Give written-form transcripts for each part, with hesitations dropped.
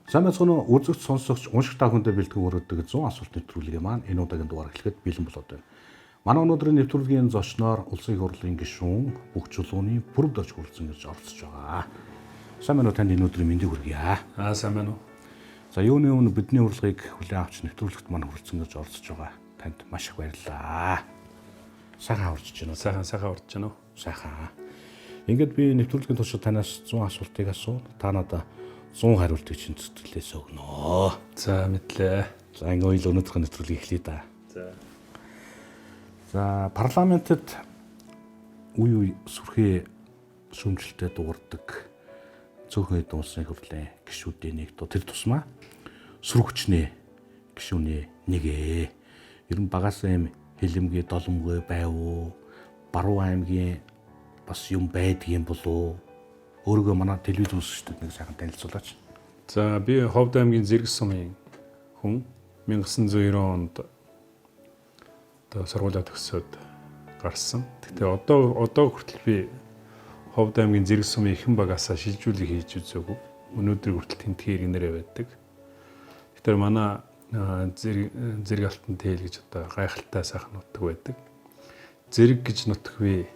Сайн байцгаана уу, үзэгч, сонсогч, уншигч та бүхэндээ бэлтгэн өргөдөг 100 асуулт нэвтрүүлгийн маань энэ удаагийн дугаар эхлэхэд бэлэн болоод байна. Манай өнөөдрийн нэвтрүүлгийн зочноор Улсын их хурлын гишүүн, бүх чулууны Пүрэв дорж хүрэлцэн ирж оролцож байгаа. Сайн байна уу, танд энэ өдрийн мэндийг хүргье. Аа, сайн байна уу? За, юуны өмнө бидний урилгыг хүлээн авч нэвтрүүлэгт маань хүрэлцэн ирж оролцож байгаа танд маш их баярлалаа. Сайхан хаварч байна уу? Сайхан сайхан урдж байна уу? Сайхан. Ингээд би нэвтрүүлгийн туршид танаас 100 асуултыг асууна. Та надад 100 хариултыг чинь зүтгэлээс өгнө. За, мэдлээ. За, ингээ ойл өнөөдрийн нэвтрүүлгийг эхлэе да. За. За, парламентэд үе үе сүрхий шүмжлэлтэй дуурдаг цөөхөн хэдэн улсын хурлын гишүүдийн нэг доо тэр тусмаа сөрөгчний гишүүний нэг ээ. Ер нь багаас юм хилэмгүй доломгүй байв уу? Баруун аймгийн бас юм байдгийн болов уу? Өөрийгөө манай телевиз үзэгчдэд нэг сайхан танилцуулаач. За, би Ховд аймгийн Зэрэг сумын хүн, 1990 онд одоо сургуулиа төгсөөд гарсан. Гэхдээ одоо хүртэл би Ховд аймгийн Зэрэг сумын ихэн багасаа шилжүүлэг хийж үзээгүй. Өнөөдөр хүртэл тентхий иргэнэрээ байдаг. Тэгэхээр манай зэрэг алтан тээл гэж одоо гайхалтай сайхан нутаг байдаг. Зэрэг гэж нутаг би,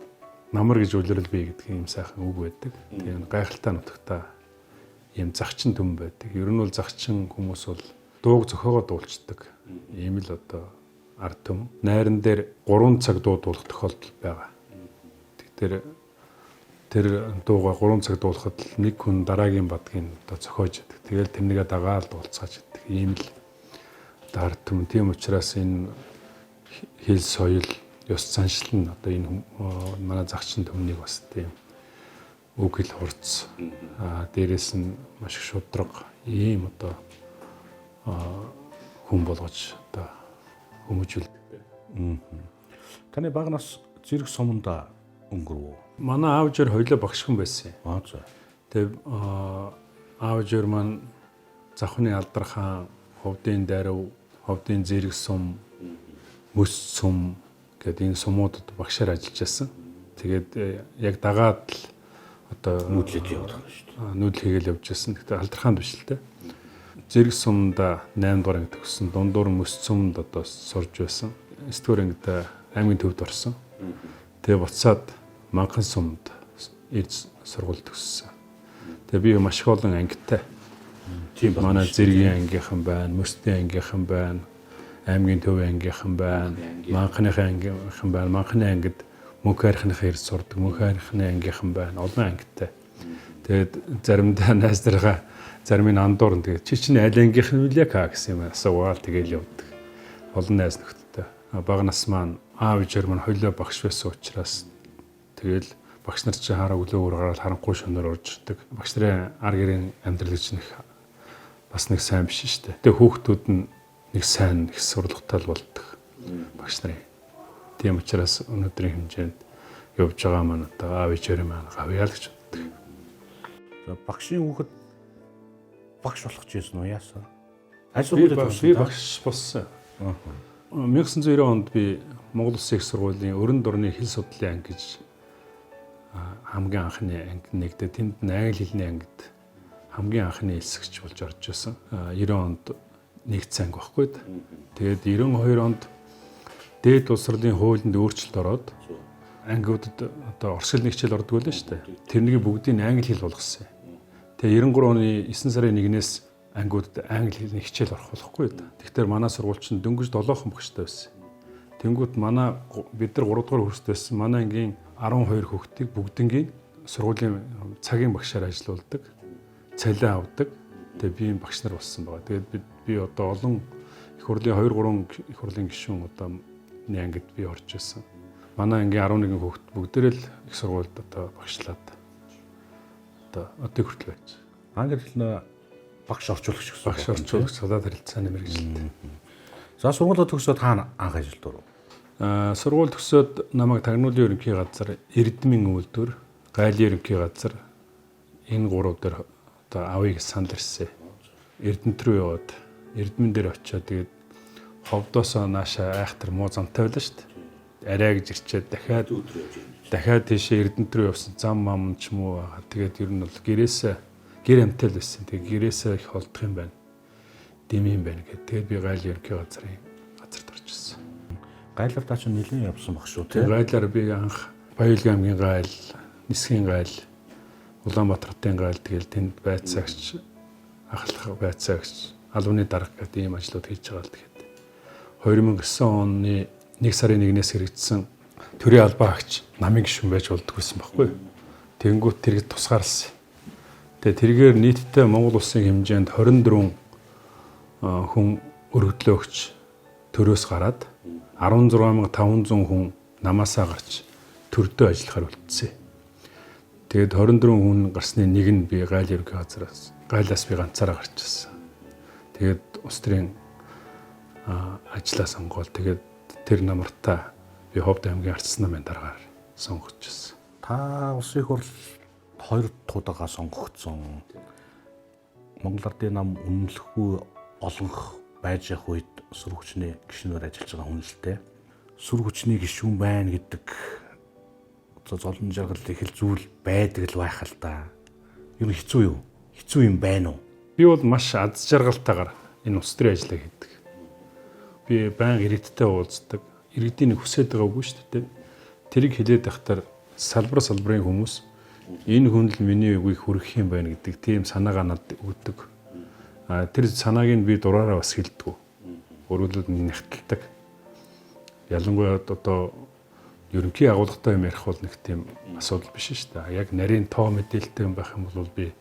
намар гэж улирал би гэдэг ийм сайхан үг байдаг. Тэгээ гайхалтай нутагта ийм загчин түмэн байдаг. Ер нь бол загчин хүмүүс бол дууг зохиогоо дуулцдаг. Ийм л одоо ард түмэн. Найран дээр 3 цаг дуу дуулах тохиолдол байгаа. Тэгэхээр тэр дууга 3 цаг дуулахад л нэг хүн дараагийн бадгийг одоо зохиож яадаг. Тэгэл тэрнийгээ дагаал дуулцгааж яадаг. Ийм л одоо ард түмэн. Тийм учраас энэ хэл соёл, ёс заншил нь одоо энэ манай загчин түмнийг бас тийм үг хэл хурц, дээрээс нь маш их шудраг ийм одоо хүн болгож одоо хүмүүжүүлдэг. Таны бага нас Зэрэг суманд өнгөрөв үү? Манай аав жир хоёлоо багш хүн байсан юм. Аа, за. Тэгээ аав жир маань Завхны Алдархан, Ховдын Дарив, Ховдын Зэрэг сум, Мөс сум гэдэг энэ сумуудад багшаар ажиллаж байсан. Тэгээд яг дагаад л одоо нүүдлээд явах юм шүү дээ. Нүүдэл хийгээл явж байсан. Гэхдээ Алдархаанд биш л дээ. Зэрэг сумда 8 дугаар анги төгссөн. Дундуур Мөс сумд одоо сурж байсан. 9 дугаар ангид аймгийн төвд орсон. Тэгээ буцаад Манхан сумд ирж сургууль төгссөн. Тэгээ би маш их олон ангитай. Тийм байна. Манай Зэргийн ангийнхан байна, Мөсдийн ангийнхан байна, аймгийн төвийн ангийнхан байна, Манханыхын ангийнхан байна. Манханы ангид Мөнх хайрхныхын ирж сурдаг, Мөнх хайрхны ангийнхан байна. Олон ангитай. Тэгээд заримдаа найз наргаа зарим нь андуурн, тэгээд чи чинь аль ангийнх нь вүлээ ка гэсэн юм асуугаал тэгэл явдаг. Олон найз нөхдөдтэй. Бага нас маань аав ижээр маань хоёлоо багш байсан учраас тэгэл багш нар чинь хараа өглөө өөр гараад харанхуй шөнөөр орж ирдэг. Багш нарын ар гэрийн амьдрал гэж нэг бас нэг сайн биш шүү дээ. Тэгээ хүүхдүүд нь нэг сайн их сурлагатай л болдог багш нарын. Тийм учраас өнөөдрийн хэмжээнд явж байгаа маань одоо аав ижээр маань гавьяа л гэж боддог. За, багшийн хүүхэд багш болох ч байсан уу, яасан? Аль Би сургуулиуд төгссөн? Би багш болсон. 1990 онд би Монгол Улсын их сургуулийн өрн дурны хэл судлалын анги гэж хамгийн анхны анги нэгдээ, тэнд нь англи хэлний ангид хамгийн анхны элсэгч болж орж исэн. 90 онд нэгдсэн анги багхгүй. Тэгээд 92 онд дээд боловсролын хуулинд өөрчлөлт ороод ангиудад одоо орос хэлний хичээл ордог байлаа шүү дээ. Тэрнийг бүгдийг нь англи хэл болгосон юм. Тэгээ 93 оны 9 сарын 1-ээс ангиудад англи хэлний хичээл орох болохгүй да. Тэгэхээр манай сургууль чинь дөнгөж 7 багштай байсан. Тэнгүүт манай бид нар 3 дугаар курст байсан. Манай ангийн 12 хүүхдийг бүгднгийн сургуулийн цагийн багшаар ажилуулдаг. Цалин авдаг. Тэгээ би багш нар болсон байгаа. Тэгээд би одоо олон их хурлын 2 3 их хурлын гишүүн одоо нэг ангид би орж исэн. Манай ангийн 11 хүүхд бүгдээрээ л их сургуульд одоо багшлаад одоо хүртэл байж. Англи хэлнээ багш орчуулагч гэсэн. Багш орчуулагч, цалаад харилцааны мэргэжилтэй. За, сургуулиа төгсөөд хаана анх ажилд оров? Сургууль төгсөөд намайг тагнуулын ерөнхий газар, Эрдмийн үйлдвэр, Гайлын ерөнхий газар энэ гурав дээр одоо авъя гэж санал ирсэн. Эрдэнэт рүү яваад Эрдмэн дээр очиод тэгээд Ховдоосоо нааша айхтар муу замтай байлаа шүү дээ. Арай гэж ирчээд дахиад тийшээ Эрдэнэт рүү явсан, зам мам ч юм уу. Тэгээд ер нь бол гэрээсээ Гэр амтай л байсан. Тэгээ гэрээсээ их холдох юм байна. Дэм юм байна гэд. Тэгээд би гайл ерөнхий газрын газарт орж ирсэн. Гайлаар та чинь нэлээд явсан баг шүү тий. Гайлаар би анх Баялгийн аймгийн гайл, Нисгийн гайл, Улаанбаатар хотын гайл тэгэл тэнд байцаагч, ахлах байцаагч, албаны дарга гэдэг ийм ажлууд хийж байгаа л тэгээд 2009 оны 1 сарын 1-ээс хэрэгжсэн төрийн албан хаагч намын гишүүн байж болдог байсан байхгүй. Тэнгүүт тэрэг тусгаарласан. Тэгээ тэргээр нийтдээ Монгол улсын хэмжээнд 24 хүн өргөдлөө өгч төрөөс гараад 16500 хүн намаасаа гарч төрдөө ажиллахаар үлдсэн. Тэгээд 24 хүн гарсны нэг нь би гайл ерөнхий газараас гайлаас би ганцаараа гарч ирсэн. Тэгээд улс төрийн ажлаа сонгоол тэгээд тэр намартаа би Ховд аймгийн Арц намын даргаар сонгогдож ирсэн. Та улсын хурл 2 тудаага сонгогдсон. Монгол Ардын нам үнэлэхгүй олонх байж явах үед сүр хүчний гишүүнээр ажиллаж байгаа хүн л дээ. Сүр хүчний гишүүн байна гэдэг одоо золон жаргал их л зүйл байдаг л байх л та. Ер нь хэцүү юу? Хэцүү юм байна уу? Би бол маш аз жаргалтайгаар энэ улс төрийн ажлыг хийдэг. Би байнга иргэдтэй уулздаг. Иргэдийн нэг хүсэж байгаа үгүй шүү дээ. Тэрийг хэлээд байхдаа салбар салбарын хүмүүс энэ хүн л миний үгийг хүргэх юм байна гэдэг тийм санаагаа надад өгдөг. А тэр санааг нь би дураараа бас хэлдэг. Өөрөлдөлд нягталдаг. Ялангуяа одоо ерөнхий агуулгатай юм ярих бол нэг тийм асуудал биш шүү дээ. Яг нарийн тоо мэдээлэлтэй юм байх юм бол би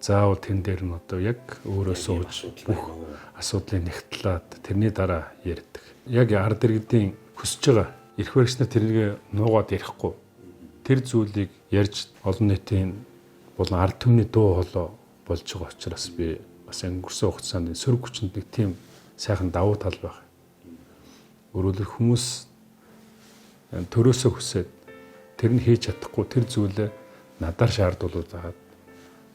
заавал тэн дээр нь одоо яг өөрөө сууж бүх асуудлыг нягтлаад тэрний дараа ярьдаг. Яг ард иргэдийн хүсэж байгаа эрх баригч нар тэрнийг нуугаад ярихгүй. Тэр зүйлийг ярьж олон нийтийн болон ард түмний дуу хоолой болж байгаа учраас би бас өнгөрсөн хугацаанд сөрөг хүчинд нэг тийм сайхан давуу тал байх. Өөрөөр хүмүүс төрөөсөө хүсээд тэр нь хийж чадахгүй тэр зүйлээ надаар шаардуулаад байгаад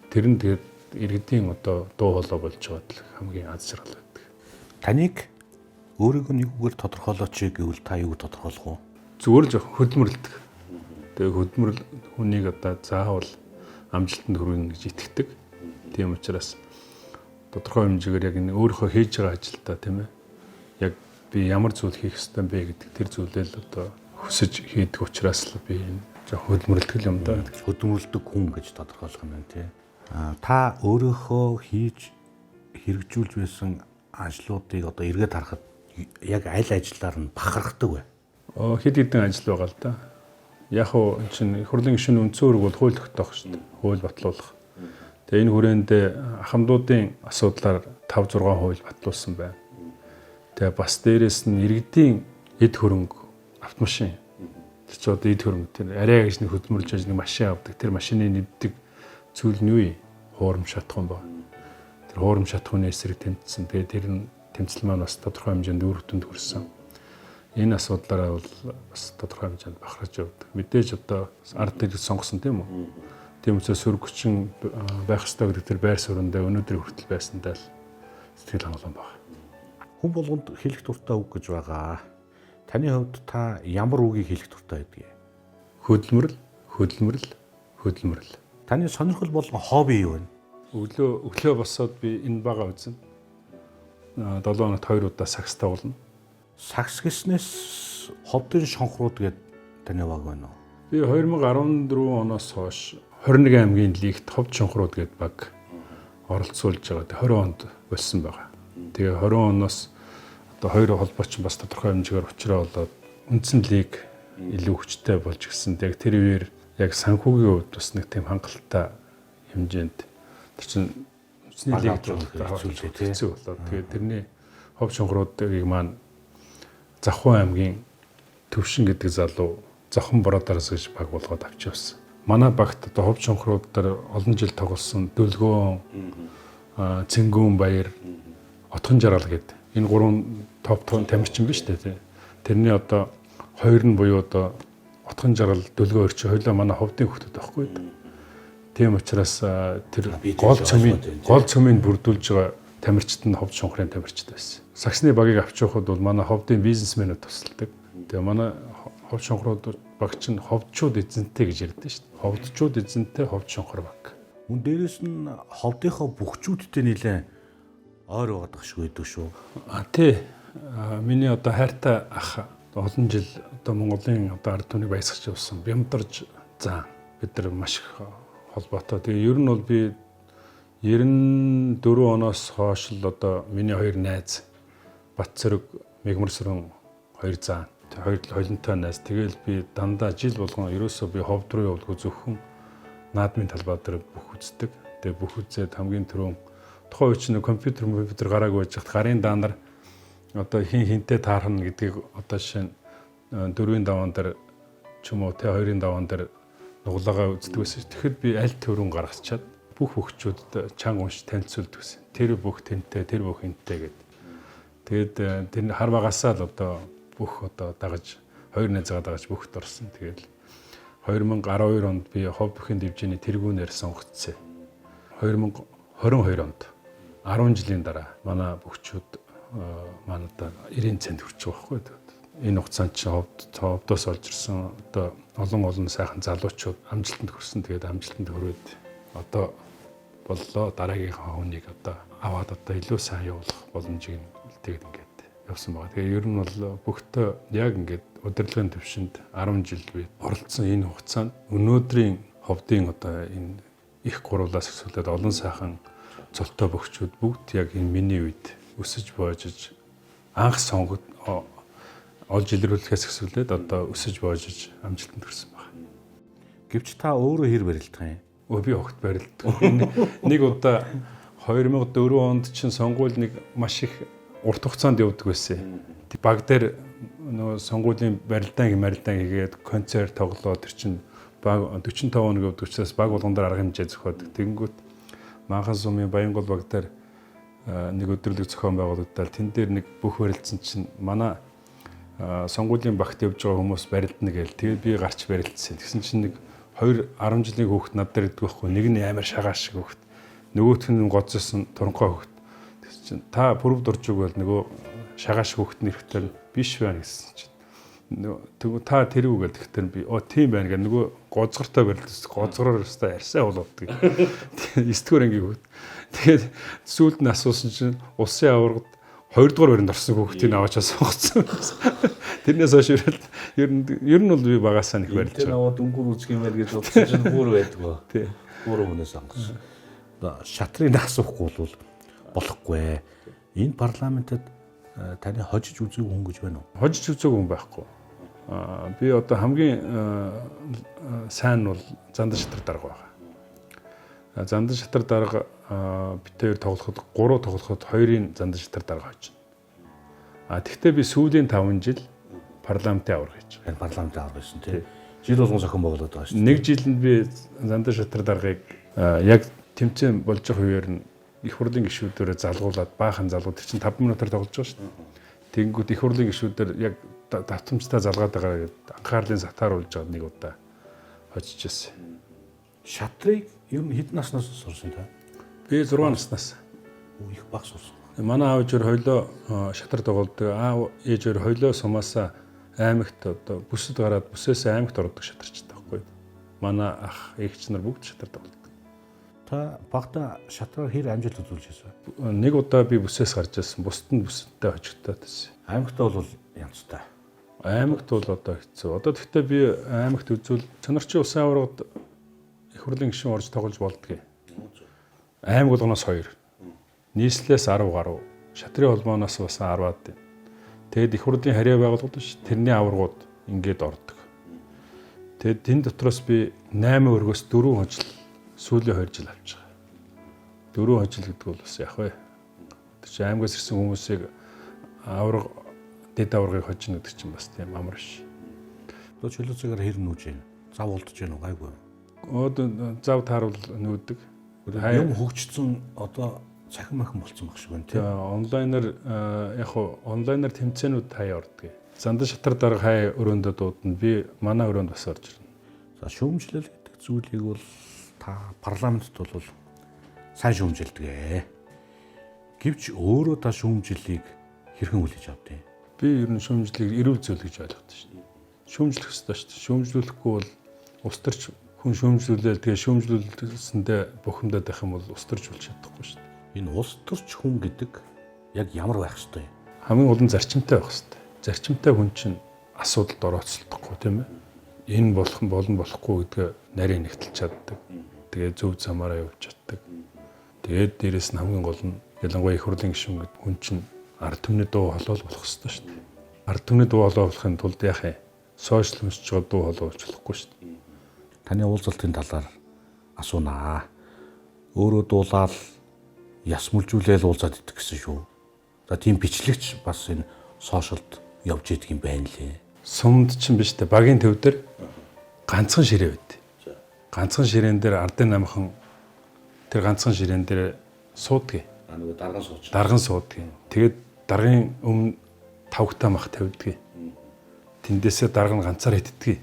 тэр нь тэгээд иргэдийн одоо дуу хоолой болж байгаа л хамгийн аз жаргал байдаг. Таныг өөрийгөө нэг үгээр тодорхойлооч гэвэл та юу тодорхойлох вэ? Зүгээр л жоохон хөдөлмөрлөдөг. Тэгээ хөдөлмөрлөл хүнийг одоо заавал амжилтанд хүргэнэ гэж итгэдэг. Тийм учраас тодорхой хэмжээгээр яг энэ өөрийнхөө хийж байгаа ажилдаа тийм ээ. Яг би ямар зүйл хийх ёстой бэ гэдэг тэр зүйлээ л одоо хүсэж хийдэг учраас л би энэ жоохон хөдөлмөрлөдөг юм да. Хөдөлмөрлөдөг хүн гэж тодорхойлох юм байна тий. Та өөрийнхөө хийж хэрэгжүүлж байсан ажлуудыг одоо эргээд харахад яг аль ажиллаар нь бахархдаг вэ? Хэд хэдэн ажил байгаа л да. Яг уу эн чинь их хурлын гишүүний үндсэн үүрэг бол хууль тогтоох шүү дээ. Хууль батлуулах. Тэгээ энэ хүрээнд ахмадуудын асуудлаар 5 6 хууль батлуулсан байна. Тэгээ бас дээрэс нь иргэдийн эд хөрөнгө автомашин. Тэр чи одоо эд хөрөнгө тэр арай гэж нэг хөдөлмөрлж байж нэг машин авдаг. Тэр машины нэвдэг зүйл нь юу юм? Хуурам шатхуун ба. Тэр хуурам шатхууны эсрэг тэмцсэн. Тэгээ тэр нь тэмцэл маань бас тодорхой хэмжээнд үр дүнд хүрсэн. Энэ асуудлаараа бол бас тодорхой хэмжээнд бахархаж явдаг. Мэдээж одоо ард иргэд сонгосон тийм үү? Тийм учраас сөрөг хүчин байх ёстой гэдэг тэр байр сууриндаа өнөөдөр хүртэл байсандаа л сэтгэл хангалуун байна. Хүн болгонд хэлэх дуртай үг гэж байгаа. Таны хувьд та ямар үгийг хэлэх дуртай байдгийг? Хөдөлмөрл, хөдөлмөрл, хөдөлмөрл. Таны сонирхол болон хобби юу вэ? Өглөө босоод би энэ бага үзнэ. 7 хоногт 2 удаа сакс тоглоно. Сакс гэснээс ховдын шонхрууд гэдэг таны баг байна уу? Би 2014 оноос хойш 21 аймгийн лигт ховд шонхрууд гэдэг баг оролцуулж байгаа. 20 онд болсон байгаа. Тэгээ 20 оноос одоо хоёр холбооч бас тодорхой хэмжээгээр учраа болоод үндсэн лиг илүү хүчтэй болж гисэн. Яг тэр үеэр яг санхүүгийн хувьд бас нэг тийм хангалттай хэмжээнд тэр чинь үндэсний лиг хэцүү болоод тэгээ тэрний хов шонхруудыг маань Завхан аймгийн Төвшин гэдэг залуу Зохон Brothers гэж баг болгоод авч явсан. Манай багт одоо хов шонхрууд дээр олон жил тоглосон Дүлгөөн, Цэнгүүн баяр, Отхон жаргал гэдэг энэ гурван топ тамирчин биш үү те. Тэрний одоо хоёр нь буюу одоо Отхон жаргал, Дүлгөөн хоёр чи хоёлаа манай ховдын хүүхдүүд байхгүй. Тийм учраас тэр гол цөмийг бүрдүүлж байгаа тамирчид нь ховд шонхрын тамирчид байсан. Саксны багийг авч явахад бол манай ховдын бизнесмэнүүд тусалдаг. Тэгээ манай ховд шонхрууд баг чинь ховдчууд эзэнтэй гэж ярьдэн шүү дээ. Ховдчууд эзэнтэй ховд шонхор баг. Мөн дээрэс нь ховдынхоо бөхчүүдтэй нэлээд ойр байгаад шиг байдаг шүү. А тий. Миний одоо хайртай ах олон жил одоо Монголын одоо ард түмнийг баясгаж явсан Бямдарж зан бид нар маш их холбоотой. Тэгээ ер нь бол би 94 оноос хойш л одоо миний хоёр найз Батцэрэг Мегмар сүрэн хоёр зан хоёр холинтой найз. Тэгэл би дандаа жил болгон ерөөсөө би ховд руу явуулгүй зөвхөн наадмын талбай дээр бүх үздэг. Тэгээ бүх үзээд хамгийн түрүүн тухайн үе чинь компьютер гараагүй байж хат гарын даанаар одоо хин хинтээ таархна гэдгийг одоо жишээ нь дөрвийн даваан дээр ч юм уу те хоёрын даваан дээр нуглаагаа үздэг байсан. Тэгэхэд би аль төрөн гаргасчаад бүх хөгчүүдэд чанга унш танилцуулдаг гэсэн. Тэр бүх тэнтэй, тэр бүх хинтээ гэд. Тэгээд тэр хар багасаа л одоо бүх одоо дагаж хоёр найзгаа дагаж бүгд орсон. Тэгээд 2012 онд би хов бүхийн дивжээний тэргүүнээр сонгогдсон. 2022 онд 10 жилийн дараа манай бөхчүүд манай одоо 90 цент хүрч байгаа байхгүй. Энэ хугацаанд чи ховдоос олж ирсэн одоо олон сайхан залуучууд амжилтанд хүрсэн. Тэгээд амжилтанд хүрээд одоо боллоо дараагийнхаа хүнийг одоо аваад одоо илүү сайн явуулах боломжийг тэгээд ингээд явсан байгаа. Тэгээ ер нь бол бүгдөө яг ингээд удирдлагын төвшөнд 10 жил би оролцсон энэ хугацаанд өнөөдрийн ховдын одоо энэ их гуруулаас өсвөлээд олон сайхан цолтой бөхчүүд бүгд яг энэ миний үед өсөж боожиж анх сонгод олж илрүүлэхээс өсвөлээд одоо өсөж боожиж амжилтанд хүрсэн байна. Гэвч та өөрөө хэр барилдах юм? Өө би огт барилдаг. Нэг удаа 2004 онд чинь сонгуул нэг маш их урт хугацаанд явдаг байсан. Баг дээр нөгөө сонгуулийн барилдаан хийгээд концерт тоглоо тэр чинь баг 45 хоног явдаг учраас баг болгон дээр арга хэмжээ зохиодог. Тэгэнгүүт Манхан сумын Баянгол баг дээр нэг өдөрлөг зохион байгуулагдаад тэн дээр нэг бүх барилдсан чинь манай сонгуулийн багт явж байгаа хүмүүс барилдна гээл. Тэгээд би гарч барилдсан. Тэгсэн чинь нэг 2 10 жилийн хүүхэд над дээр идэх байхгүй. Нэг нь амар шагаа шиг хүүхэд. Нөгөөх нь гоцсон туранхай хүүхэд. Тэгсэн чинь та пүрв дурж өгвөл нөгөө шагаа шиг хүүхэд нь эрэхтэй биш байна гэсэн чинь. Нөгөө та тэр үү гэдэг тэгэхээр би оо тийм байна гэх нөгөө гозгортой барилдсан. Гозгороор өстой арьсаа болоод. 9 дугаар ангийн хүүхэд. Тэгээд сүүлд нь асуусан чинь улсын аваргад 2 дугаар баринд орсон хүүхдийг аваачаа сонгоцсон. Тэрнээс хойш ер нь бол би багасаа нэг барилж байгаа. Аваад өнгөр үзэх юм байл гэж бодсон чинь бүр байдгүй. Тий. Гурван хүнээс сонгосон. Шатрыг асуухгүй бол болохгүй. Энэ парламентэд таны хожиж үзээгүй хүн гэж байна уу? Хожиж үзээгүй хүн байхгүй. Би одоо хамгийн сайн бол Зандан шатар дарга байгаа. Зандан шатар дарга бид хоёр тоглоход 3 тоглоход 2-ын Зандан шатар дарга хожино. А тэгвэл би сүүлийн 5 жил парламентын аварга хийж байгаа. Парламентын аварга хийсэн тий. Жил болгон зохион байгуулад байгаа шүү дээ. Нэг жилэнд би Зандан шатар даргаыг яг тэмцээн болж байгаа үеэр нь их хурлын гишүүдээрээ залгуулад баахан залгуу тэр чинь 5 минутаар тоглож байгаа шүү дээ. Тэгэнгүүт их хурлын гишүүдээр яг давтамжтай залгаад байгаа гэдээ анхаарлын сатааруулж байгаа нэг удаа хожиж ирсэн. Шатрыг ер нь хэдэн наснаас сурсан та? Би 6 наснаас. Их бага сурсан. Манай аав ээж хоёлоо шатар тоглодог. Аав ээж хоёлоо сумаасаа аймагт одоо бүсэд гараад бүсээс аймагт ордог шатарчтай байхгүй. Манай ах эгч нар бүгд шатар тоглодог. Та багада шатраар хэр амжилт үзүүлж байсан? Нэг удаа би бүсээс гарч ирсэн. Бусд нь бүсэдтэй хожигдоод байсан. Аймагт бол янзтай. Аймагт бол одоо хэцүү. Одоо тэгтээ би аймагт үзвэл Чанарчин улсын аваргад их хурлын гишүүн орж тоглож болдгийг. Аймаг болгоноос 2. Нийслэлээс 10 гаруй. Шатрын холбооноос бас 10-аад. Тэгэд их хурлын харьяа байгууллагууд ш тэрний аваргууд ингээд ордог. Тэгэд тэн дотроос би 8 өргөөс 4 хожил сүүлийн 2 жил авч байгаа. 4 хожил гэдэг бол бас яах вэ? Тэр чинь аймагаас ирсэн хүмүүсийг аварга дэд аваргыг хожино гэдэг чинь бас тийм амар биш. Одоо чөлөө цагаар хэр нүүж байна? Зав болдож байна уу? Гайгүй. Одоо зав тааруул нүүдэг. Юм хөгжсөн одоо цахим махим болцсон баг шиг байна тийм. Онлайнаар яг хуу онлайнаар тэмцээнүүд хаяа ордог. Зандан шатар дарга хай өрөөндөө дуудана. Би манай өрөөнд бас орж ирнэ. За шүүмжлэл гэдэг зүйлийг бол та парламентт бол сайн шүүмжилдэг. Гэвч өөрөө та шүүмжлэлийг хэрхэн хүлээж авдیں۔ Би ер нь шүүмжлэлийг эрүүл зүйл гэж ойлгодог шин. Шүүмжлэх ёстой шүү дээ. Шүүмжлүүлэхгүй бол улс төрч Хүн шүүмжлүүлээл тэгээ шүүмжлүүлсэндээ бухимдаад байх юм бол улс төрч болж чадахгүй шүү дээ. Энэ улс төрч хүн гэдэг яг ямар байх ёстой юм? Хамгийн гол нь зарчимтай байх ёстой. Зарчимтай хүн чинь асуудалд орооцолдохгүй, тийм ээ. Энэ болох нь болно болохгүй гэдгээ нарийн нэгтэлж чаддаг. Тэгээ зөв замаараа явж чаддаг. Тэгээд дээрэс нь хамгийн гол нь ялангуяа их хурлын гишүүн гэдэг хүн чинь ард түмний дуу хоолой болох ёстой шүү дээ. Ард түмний дуу хоолой болохын тулд яах юм? Сошиал өмсөж байгаа дуу хоолой болж болохгүй шүү дээ. Таны уулзалтын талаар асуунаа. Өөрөө дуулаад яс мүлжүүлээл уулзаад идэх гэсэн шүү. За тийм бичлэгч бас энэ сошиалд явж идэг юм байна лээ. Сумд чинь биш үү? Багийн төв дээр ганцхан ширээ байд. Ганцхан ширээн дээр ардын намхан тэр ганцхан ширээн дээр суудгийг. Нөгөө дарган сууч. Дарган суудгийг. Тэгээд даргын өмнө тавгтаа мах тавьдгийг. Тэндээсээ дарга нь ганцаар иддгийг.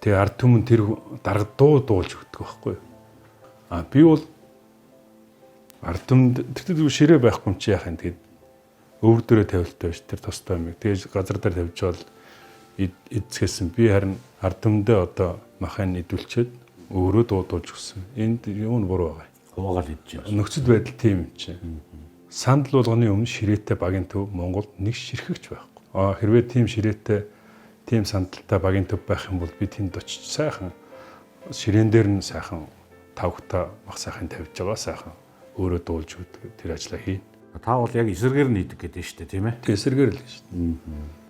Тэгээ ард түмэн тэр дарга дуу дуулж өгдөг байхгүй юу? А би бол ард түмэнд тэр зүгээр ширээ байхгүй юм чи яах юм, тэгээд өвөр дөрөө тавилттай биш тэр тустай юм. Тэгээд газар дээр тавьж бол эдсгэсэн. Би харин ард түмэндээ одоо махыг идүүлчихэд өөрөө дуу дуулж өгсөн. Энд юу нь буруу байгаа юм? Хуваагаал идэж байна. Нөхцөл байдал тийм юм чинь. Сандал болгоны өмнө ширээтэй багийн төв Монголд нэг ширхэгч байхгүй. А хэрвээ тийм ширээтэй, тийм сандалтай багийн төв байх юм бол би тэнд очиж сайхан ширээн дээр нь сайхан тавгта мах сайхан тавьж байгаа, сайхан өөрөө дуулж өгдөг тэр ажлаа хийн. Та бол яг эсэргээр нь хийдэг гэдэг нь шүү дээ, тийм ээ? Тэг эсэргээр л шүү дээ.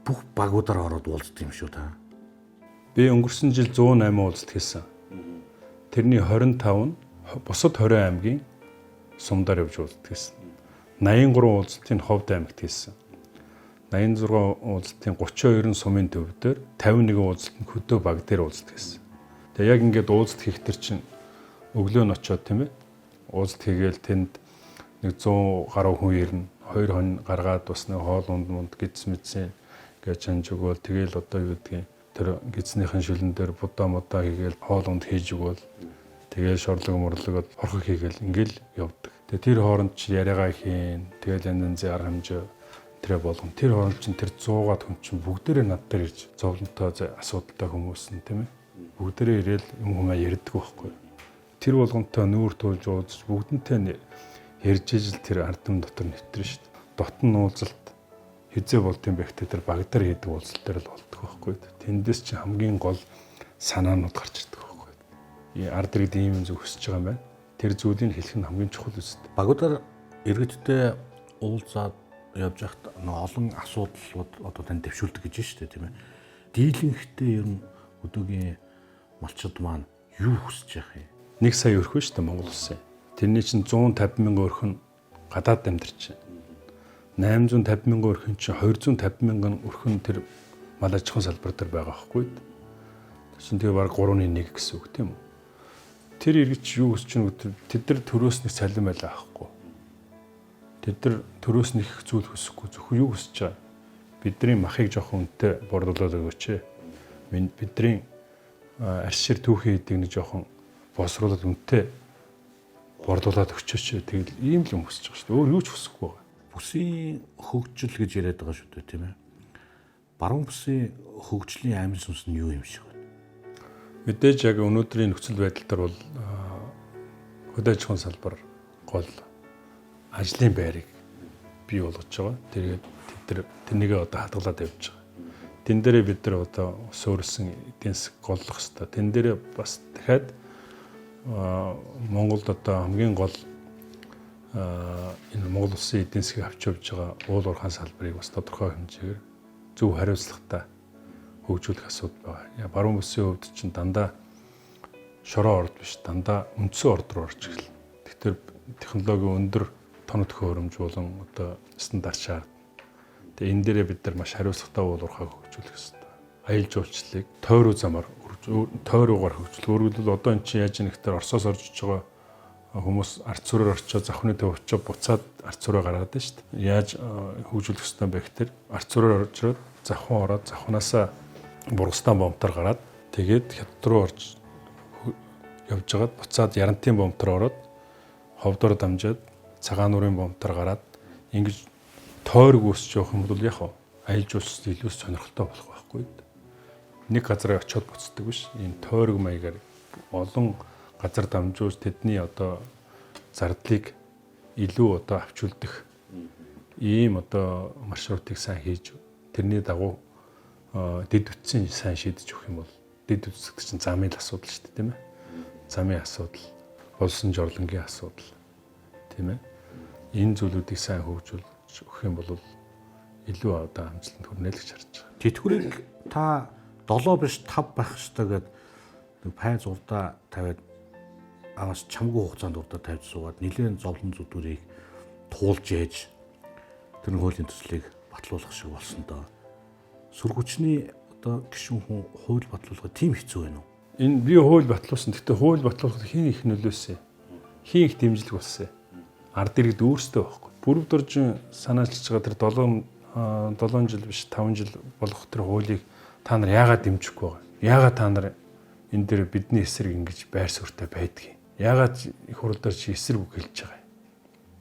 Бүх багуудаар ороод уулздаг юм шүү та. Би өнгөрсөн жил 108 уулзалт хийсэн. Тэрний 25 нь бусад 20 аймгийн сумдаар явж уулзалт хийсэн. 83 уулзалтыг Ховд аймагт хийсэн. 86 уулзалтын 32 нь сумын төв дээр, 51 уулзалт нь хөдөө баг дээр уулзалт хийсэн. Тэгээ яг ингээд уулзалт хийх төр чинь өглөө нь очиод, тийм ээ, уулзалт хийгээл тэнд нэг 100 гаруй хүн ирнэ. 2 хон гаргаад бас нэг хоол унд мунд гидс мэдсэн гэж чанж өгөөл, тэгээл одоо юу гэдгийг тэр гидснийхэн шүлэн дээр будаа мудаа хийгээл хоол унд хийж өгөөл, тэгээл шорлог морлогод хорхог хийгээл ингээл явдаг. Тэгээ тэр хооронд чи яриагаа хийн, тэгээл янз янзын арга хэмжээ тэрэ болгон. Тэр хооронд чинь тэр 100-аад хүн чинь бүгдээрээ над дээр ирж зовлонтой асуудалтай хүмүүс нь, тийм ээ. Бүгдээрээ ирээл юм хүмээ ярьдаг байхгүй. Тэр болгонтой нүүр туулж уулзаж бүгдэнтэй ярьж ижил тэр ард түмэн дотор нэвтрэн шүү дээ. Дотн уулзалт хизээ болд юм бэ гэхдээ тэр баг дээр хийдэг уулзалт дээр л болдог байхгүй. Тэндээс чи хамгийн гол санаанууд гарч ирдэг байхгүй. Ард иргэд ийм юм зүг өсөж байгаа юм байна. Тэр зүйлийг хэлэх нь хамгийн чухал үст. Багуудаар иргэдтэй уулзаад явж байхад олон асуудлууд одоо тань дэвшүүлдэг гэж байна шүү дээ, тийм ээ. Дийлэнхтэй ер нь өдөөгийн малчид маань юу хүсэж явах юм? 1 сая өрхөн шүү дээ Монгол улсын. Тэрний чинь 150 мянган өрхөн гадаад амьдарч байна. 850 мянган өрхөн чинь 250 мянган өрхөн тэр мал аж ахуйн салбар дээр байгаа байхгүй. Тэр чинь тэгээ бараг 3.1 гэсэн үг, тийм үү? Тэр иргэд юу хүсэж байна гэдэг тэд нар төрөөс нэг цалин байлаа авахгүй. Тэд нар төрөөс нэг их зүйл хүсэхгүй. Зөвхөн юу хүсэж байгаа? Бидний махыг жоохон үнэтэй борлуулад өгөөч. Бидний аршир түүхийн хийдэг нэг жоохон босруулаад үнэтэй борлуулад өгчөөч. Тэгэл ийм л юм хүсэж байгаа шүү дээ. Өөр юу ч хүсэхгүй байгаа. Бүсийн хөгжил гэж яриад байгаа шүү дээ, тийм ээ. Баруун бүсийн хөгжлийн амин сүнс нь юу юм шиг байна? Мэдээж яг өнөөдрийн нөхцөл байдал дээр бол хөдөө аж ахуйн салбар гол ажлын байрыг бий болгож байгаа. Тэгээд тэд нар тэрнийгээ одоо хадгалаад явж байгаа. Тэн дээрээ бид нар одоо суурилсан эдийн засаг голлох хэвээр. Тэн дээрээ бас дахиад Монголд одоо хамгийн гол энэ Монгол улсын эдийн засгийг авч явж байгаа уул уурхайн салбарыг бас тодорхой хэмжээгээр зөв хариуцлагатай хөгжүүлэх асуудал байгаа. Баруун бүсийн хувьд чинь дандаа шороо орд биш, дандаа үндсэн орд руу орж эхэлнэ. Тэгэхээр технологийн өндөр тоног төхөөрөмж болон одоо стандарт шаардна. Тэгээ энэ дээрээ бид нар маш хариуцлагатай уул уурхайг хөгжүүлэх ёстой. Аялал жуулчлалыг тойруу замаар тойруугаар хөгжүүлэх. Өөрөөр хэлбэл одоо эн чинь яаж нэг тэр Оросоос орж иж байгаа хүмүүс ард сүрээр орчоод завхны төв очоод буцаад ард сүрээ гаргаад байна шүү дээ. Яаж хөгжүүлэх ёстой бэ гэхээр ард сүрээр орчоод завхан ороод завхнаасаа Бургастан бомтор гараад тэгээд хятад руу орж явж байгаад буцаад Ярантын бомтор ороод Ховдоор дамжаад Цагаан нуурын бомтор гараад ингэж тойрог үүсч явах юм бол яг аялал жуулчлал илүү сонирхолтой болох байхгүй. Нэг газараа очиод буцдаг биш. Энэ тойрог маягаар олон газар дамжуулж тэдний одоо зардлыг илүү одоо авч үлдэх ийм одоо маршрутыг сайн хийж тэрний дагуу дэд үтсийн сайн шийдэж өгөх юм бол дэд үтс гэдэг чинь замын л асуудал шүү дээ, тийм ээ. Замын асуудал, болсон жорлонгийн асуудал, тийм ээ. Энэ зүйлүүдийг сайн хөгжүүлж өгөх юм бол илүү одоо амжилтанд хүрнэ л гэж харж байгаа. Тэтгэврийг та 7 биш 5 байх ёстой гэдэг нэг пай зурдаа тавиад аваас чамгүй хугацаанд урдаа тавьж суугаад нэлээд зовлон зүдвэрийг туулж ээж тэр хуулийн төслийг батлуулах шиг болсон доо. Сүр хүчний одоо гишүүн хүн хууль батлуулах тийм хэцүү байна уу? Энэ би хууль батлуулсан. Гэхдээ хууль батлуулахад хэн их нөлөөсөн? Хэн их дэмжлэг болсон? Ард иргэд өөрсдөө байхгүй. Бүрв доржин санаачилж байгаа тэр 7 жил биш 5 жил болох тэр хуулийг та нар яагаад дэмжихгүй байгаа? Яагаад та нар энэ дээр бидний эсрэг ингэж байр суурьтай байдгийг? Яагаад их хурл дээр чи эсрэг үг хэлж байгаа юм?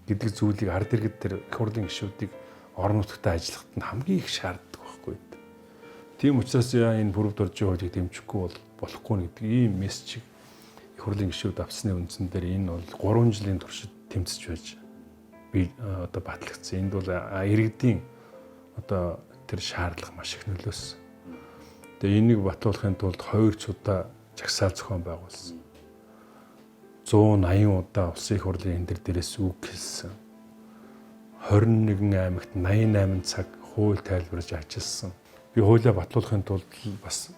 Гэдэг зүйлийг ард иргэд тэр их хурлын гишүүдийг орон нутгад ажиллахад нь хамгийн их шаарддаг байхгүй. Тийм учраас энэ бүрв доржийн хуулийг дэмжихгүй бол болохгүй гэдэг ийм мессежийг их хурлын гишүүд авсны үндсэн дээр энэ бол 3 жилийн туршид тэмцэж байж би одоо батлагдсан. Энд бол иргэдийн одоо тэр шаардлага маш их нөлөөсөн. Тэгээ энийг батлуулахын тулд 2 удаа жагсаал зохион байгуулсан. 180 удаа улсын их хурлын энэ дээрээс үг хэлсэн. 21 аймагт 88 цаг хууль тайлбарж ажилласан. Би хуулиа батлуулахын тулд бас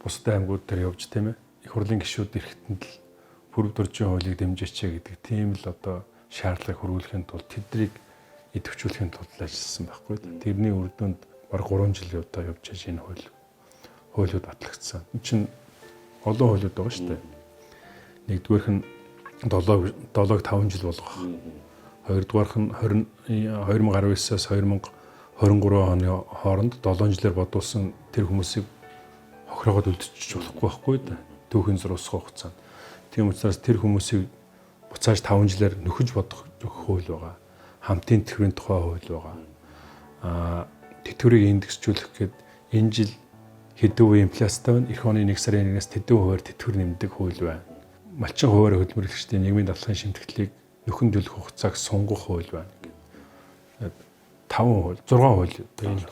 бусад аймагуд дээр явж, тийм ээ, их хурлын гишүүд эрэхтэнд л бүрв доржийн хуулийг дэмжээч гэдэг тийм л одоо шаардлагыг хөрвүүлэхийн тулд тэднийг идэвхжүүлэхийн тулд ажилласан байхгүй. Тэрний үр дүнд бараг 3 жилийн удаа явж байж энэ хуулиуд батлагдсан. Энэ чинь олон хуулиуд байгаа шүү дээ. Нэгдүгээрх нь 7-ыг 5 жил болгох. Хоёрдугаарх нь 2019-аас 2023 оны хооронд 7 жилээр бодуулсан тэр хүмүүсийг хохироогод үлдчихэж болохгүй байхгүй да. Түүхэн зурвасах хугацаанд. Тийм учраас тэр хүмүүсийг буцааж 5 жилээр нөхөж бодох хууль байгаа. Хамтын тэтгэврийн тухай хууль байгаа. Тэтгэврийг индексжүүлэх гээд энэ жил хэдэн үе инфляцтай байна. Эх оны 1 сарын 1-ээс тэдэн хувиар тэтгэвэр нэмдэг хууль байна. Малчин хувиар хөдөлмөрлөгчдийн нийгмийн даатгалын шимтгэлийг нөхөн төлөх хугацааг сунгах хууль байна. 5 хууль, 6 хууль. Энэ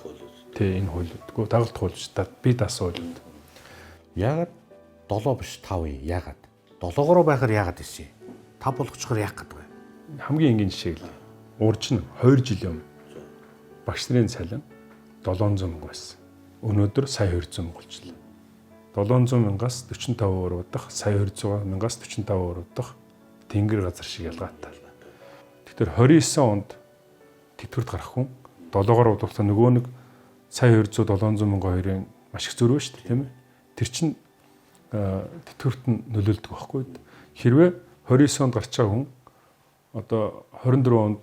тий энэ хуулиудгүй дагалт хууль биш би даасан хуулиуд. Яагаад 7 биш 5 юм? Яагаад? 7-гоороо байхаар яагаад исэн? 5 болгочихоор яах гэдэг вэ? Хамгийн энгийн жишээ л. Урж нь 2 жилийн өмнө багш нарын цалин 700 мянга байсан. Өнөөдөр сая 200 мянга болчихлоо. 700 мянгаас 45% удах, сая 200 мянгаас 45% удах тэнгэр газар шиг ялгаатай. Тэгэхээр 29 онд тэтгэврт гарах хүн 7-оор удахлаа нөгөө нэг сая 200 700 мянга хоёрын маш их зөрүү шүү дээ, тийм ээ. Тэр чинь тэтгэврт нь нөлөөлдөг байхгүй. Хэрвээ 29 онд гарч байгаа хүн одоо 24 онд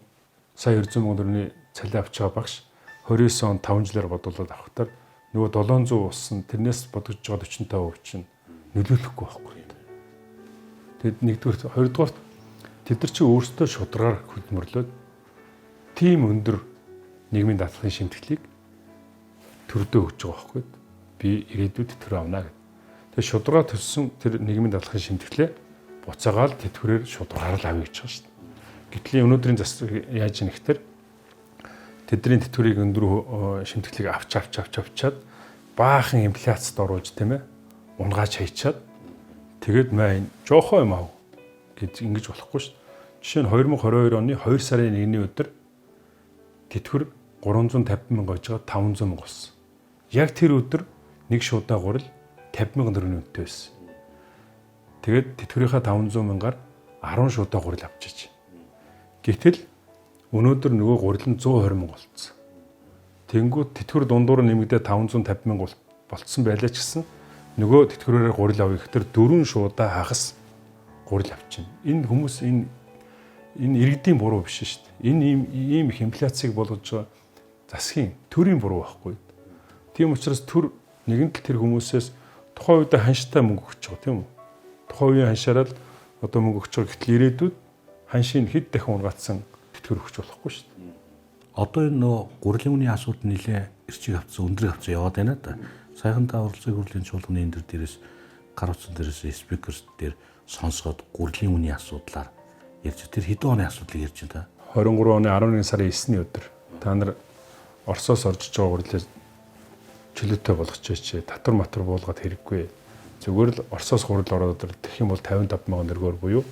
сая 200 мянган төгрөгийн цалин авч байгаа багш 29 онд 5 жилээр бодуулаад авахтаар нөгөө 700 болсон тэрнээс бодогдож байгаа 45% чинь нөлөөлөхгүй байхгүй. Тэгэд нэгдүгээр, хоёрдугаарт тэд нар чинь өөрсдөө шударгаар хөдөлмөрлөөд тийм өндөр нийгмийн даатгалын шимтгэлийг төрдөө өгч байгаа байхгүй. Би ирээдүйд тэтгэвэр авна гэдэг. Тэгээ шударгаа төлсөн тэр нийгмийн даатгалын шимтгэлээ буцаагаал тэтгэврээр шударгаар л авъя гэж байгаа шүү дээ. Гэтэл өнөөдрийн зас яаж ийм ихтер тэдний тэтгэврийг өндөр шимтгэлийг авч авч авч авчаад баахан инфляцид оруулж, тийм ээ, унгааж хайчаад тэгээд маа энэ жоохоо юм ав гэж ингэж болохгүй шүү дээ. Жишээ нь 2022 оны 2 сарын 1-ний өдөр тэтгэвэр 350 мянга байж байгаа 500 мянга болсон. Яг тэр өдөр нэг шуудаа гурил 50 мянган төгрөгийн үнэтэй байсан. Тэгээд тэтгэврийнхаа 500 мянгаар 10 шуудаа гурил авчиж. Гэтэл өнөөдөр нөгөө гурил нь 120 мянга болцсон. Тэнгүүд тэтгэвэр дундуур нэмэгдээ 550 мянга болцсон байлаа ч гэсэн нөгөө тэтгэврээр гурил авах ихтер 4 шуудаа хагас гурил авчина. Энэ хүмүүс энэ иргэдийн буруу биш шүү дээ. Энэ ийм их инфляцийг болгож байгаа засгийн төрийн буруу байхгүй. Тийм учраас төр нэгэн л тэр хүмүүсээс тухайн үедээ ханштай мөнгө өгч байгаа, тийм үү? Тухайн үеийн ханшаараа л одоо мөнгө өгч байгаа. Гэтэл ирээдүйд ханшийг хэд дахин унгаацсан тэтгэвэр өгч болохгүй шүү дээ. Одоо энэ нөө гурилын үнийн асуудал нэлээ эрчиг авцсан, өндрийг авцсан яваад байна да. Сайхан та уралцын хурлын чуулганы энэ дээрээс гар утсан дээрээс спикер дээр сонсоход гурлийн үнийн асуудлаар ярьж тэр хэдэн оны асуудлыг ярьж байна та? 23 оны 11 сарын 9-ний өдөр та нар Оросоос орж иж байгаа гурлаа чөлөөтэй болгочихээч. Татвар матвар буулгаад хэрэггүй. Зүгээр л Оросоос гурил ороод ирэх юм бол 55 мянган төгрөгөөр буюу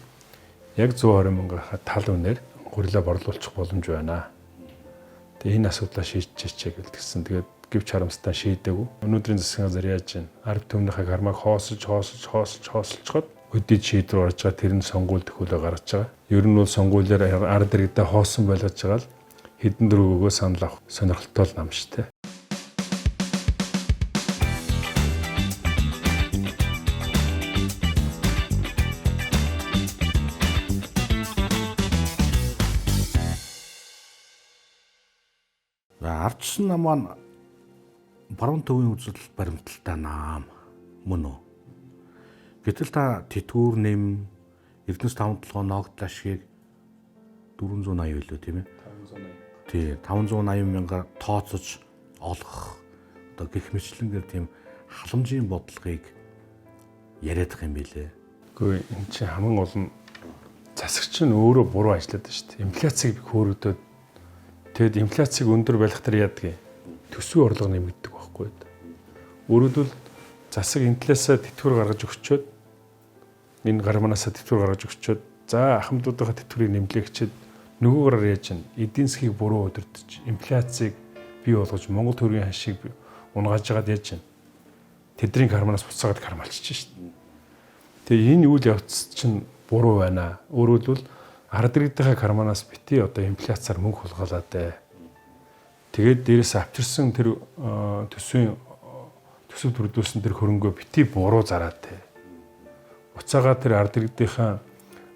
яг 120 мянгийнхаа тал үнээр гурилаа борлуулчих боломж байна. Тэгээ энэ асуудлаа шийдчихээч гэлтгсэн. Тэгээд гэвч харамстай шийдээгүй. Өнөөдрийн засгийн газар яаж байна? Ард түмнийхээ кармаг хоосож хоосож хоосож хоосолцоход өдий шийдвэр орж байгаа, тэр нь сонгуул төхөөлөө гаргаж байгаа. Ер нь бол сонгуулиар ард иргэдээ хоосон байлгаж байгаа л хэдэн дөрвөгөө санал авах сонирхолтой л нам шүү дээ. Ардчсан нам маань баруун төвийн үзэл баримталтай нам мөн үү? Гэтэл та тэтгэвэр нэм Эрдэнэс 57 ногдол ашгийг 480 билүү тийм ээ? 580. Тий, 580 мянгаар тооцож олгох одоо гих мэтлэнгээр тийм халамжийн бодлогыг яриадах юм билээ. Үгүй энэ чинь хамгийн гол нь засагч нь өөрөө буруу ажиллаад байна шүү дээ. Инфляцийг хөөрөгдөөд тэгэд инфляцийг өндөр байх тэр яадаг юм? Төсвийн орлого нэмэгддэг байхгүй юу? Өөрөөр хэлбэл засаг энэ талаасаа тэтгэвэр гаргаж өгчөөд энэ гарманаасаа тэтгэвэр гаргаж өгчөөд за ахмадуудынхаа тэтгэврийг нэмлээгчээд нөгөө гараар яаж ин эдийн засгийг буруу удирдах, инфляцийг бий болгож Монгол төгрөгийн ханшийг унгааж байгаад яаж ин тэдний карманаас буцаагаад кармалчиж шít. Тэгээ энэ үйл явц чинь буруу байна. Өөрөөр хэлбэл ард иргэдийнхээ карманаас бити одоо инфляцаар мөнгө хулгайлаад ээ. Тэгээд дээрээс авчирсан тэр төсвийн төсөв төрдөөсөн тэр хөрөнгөө бити буруу зараад ээ. Буцаагаа тэр ард иргэдийнхээ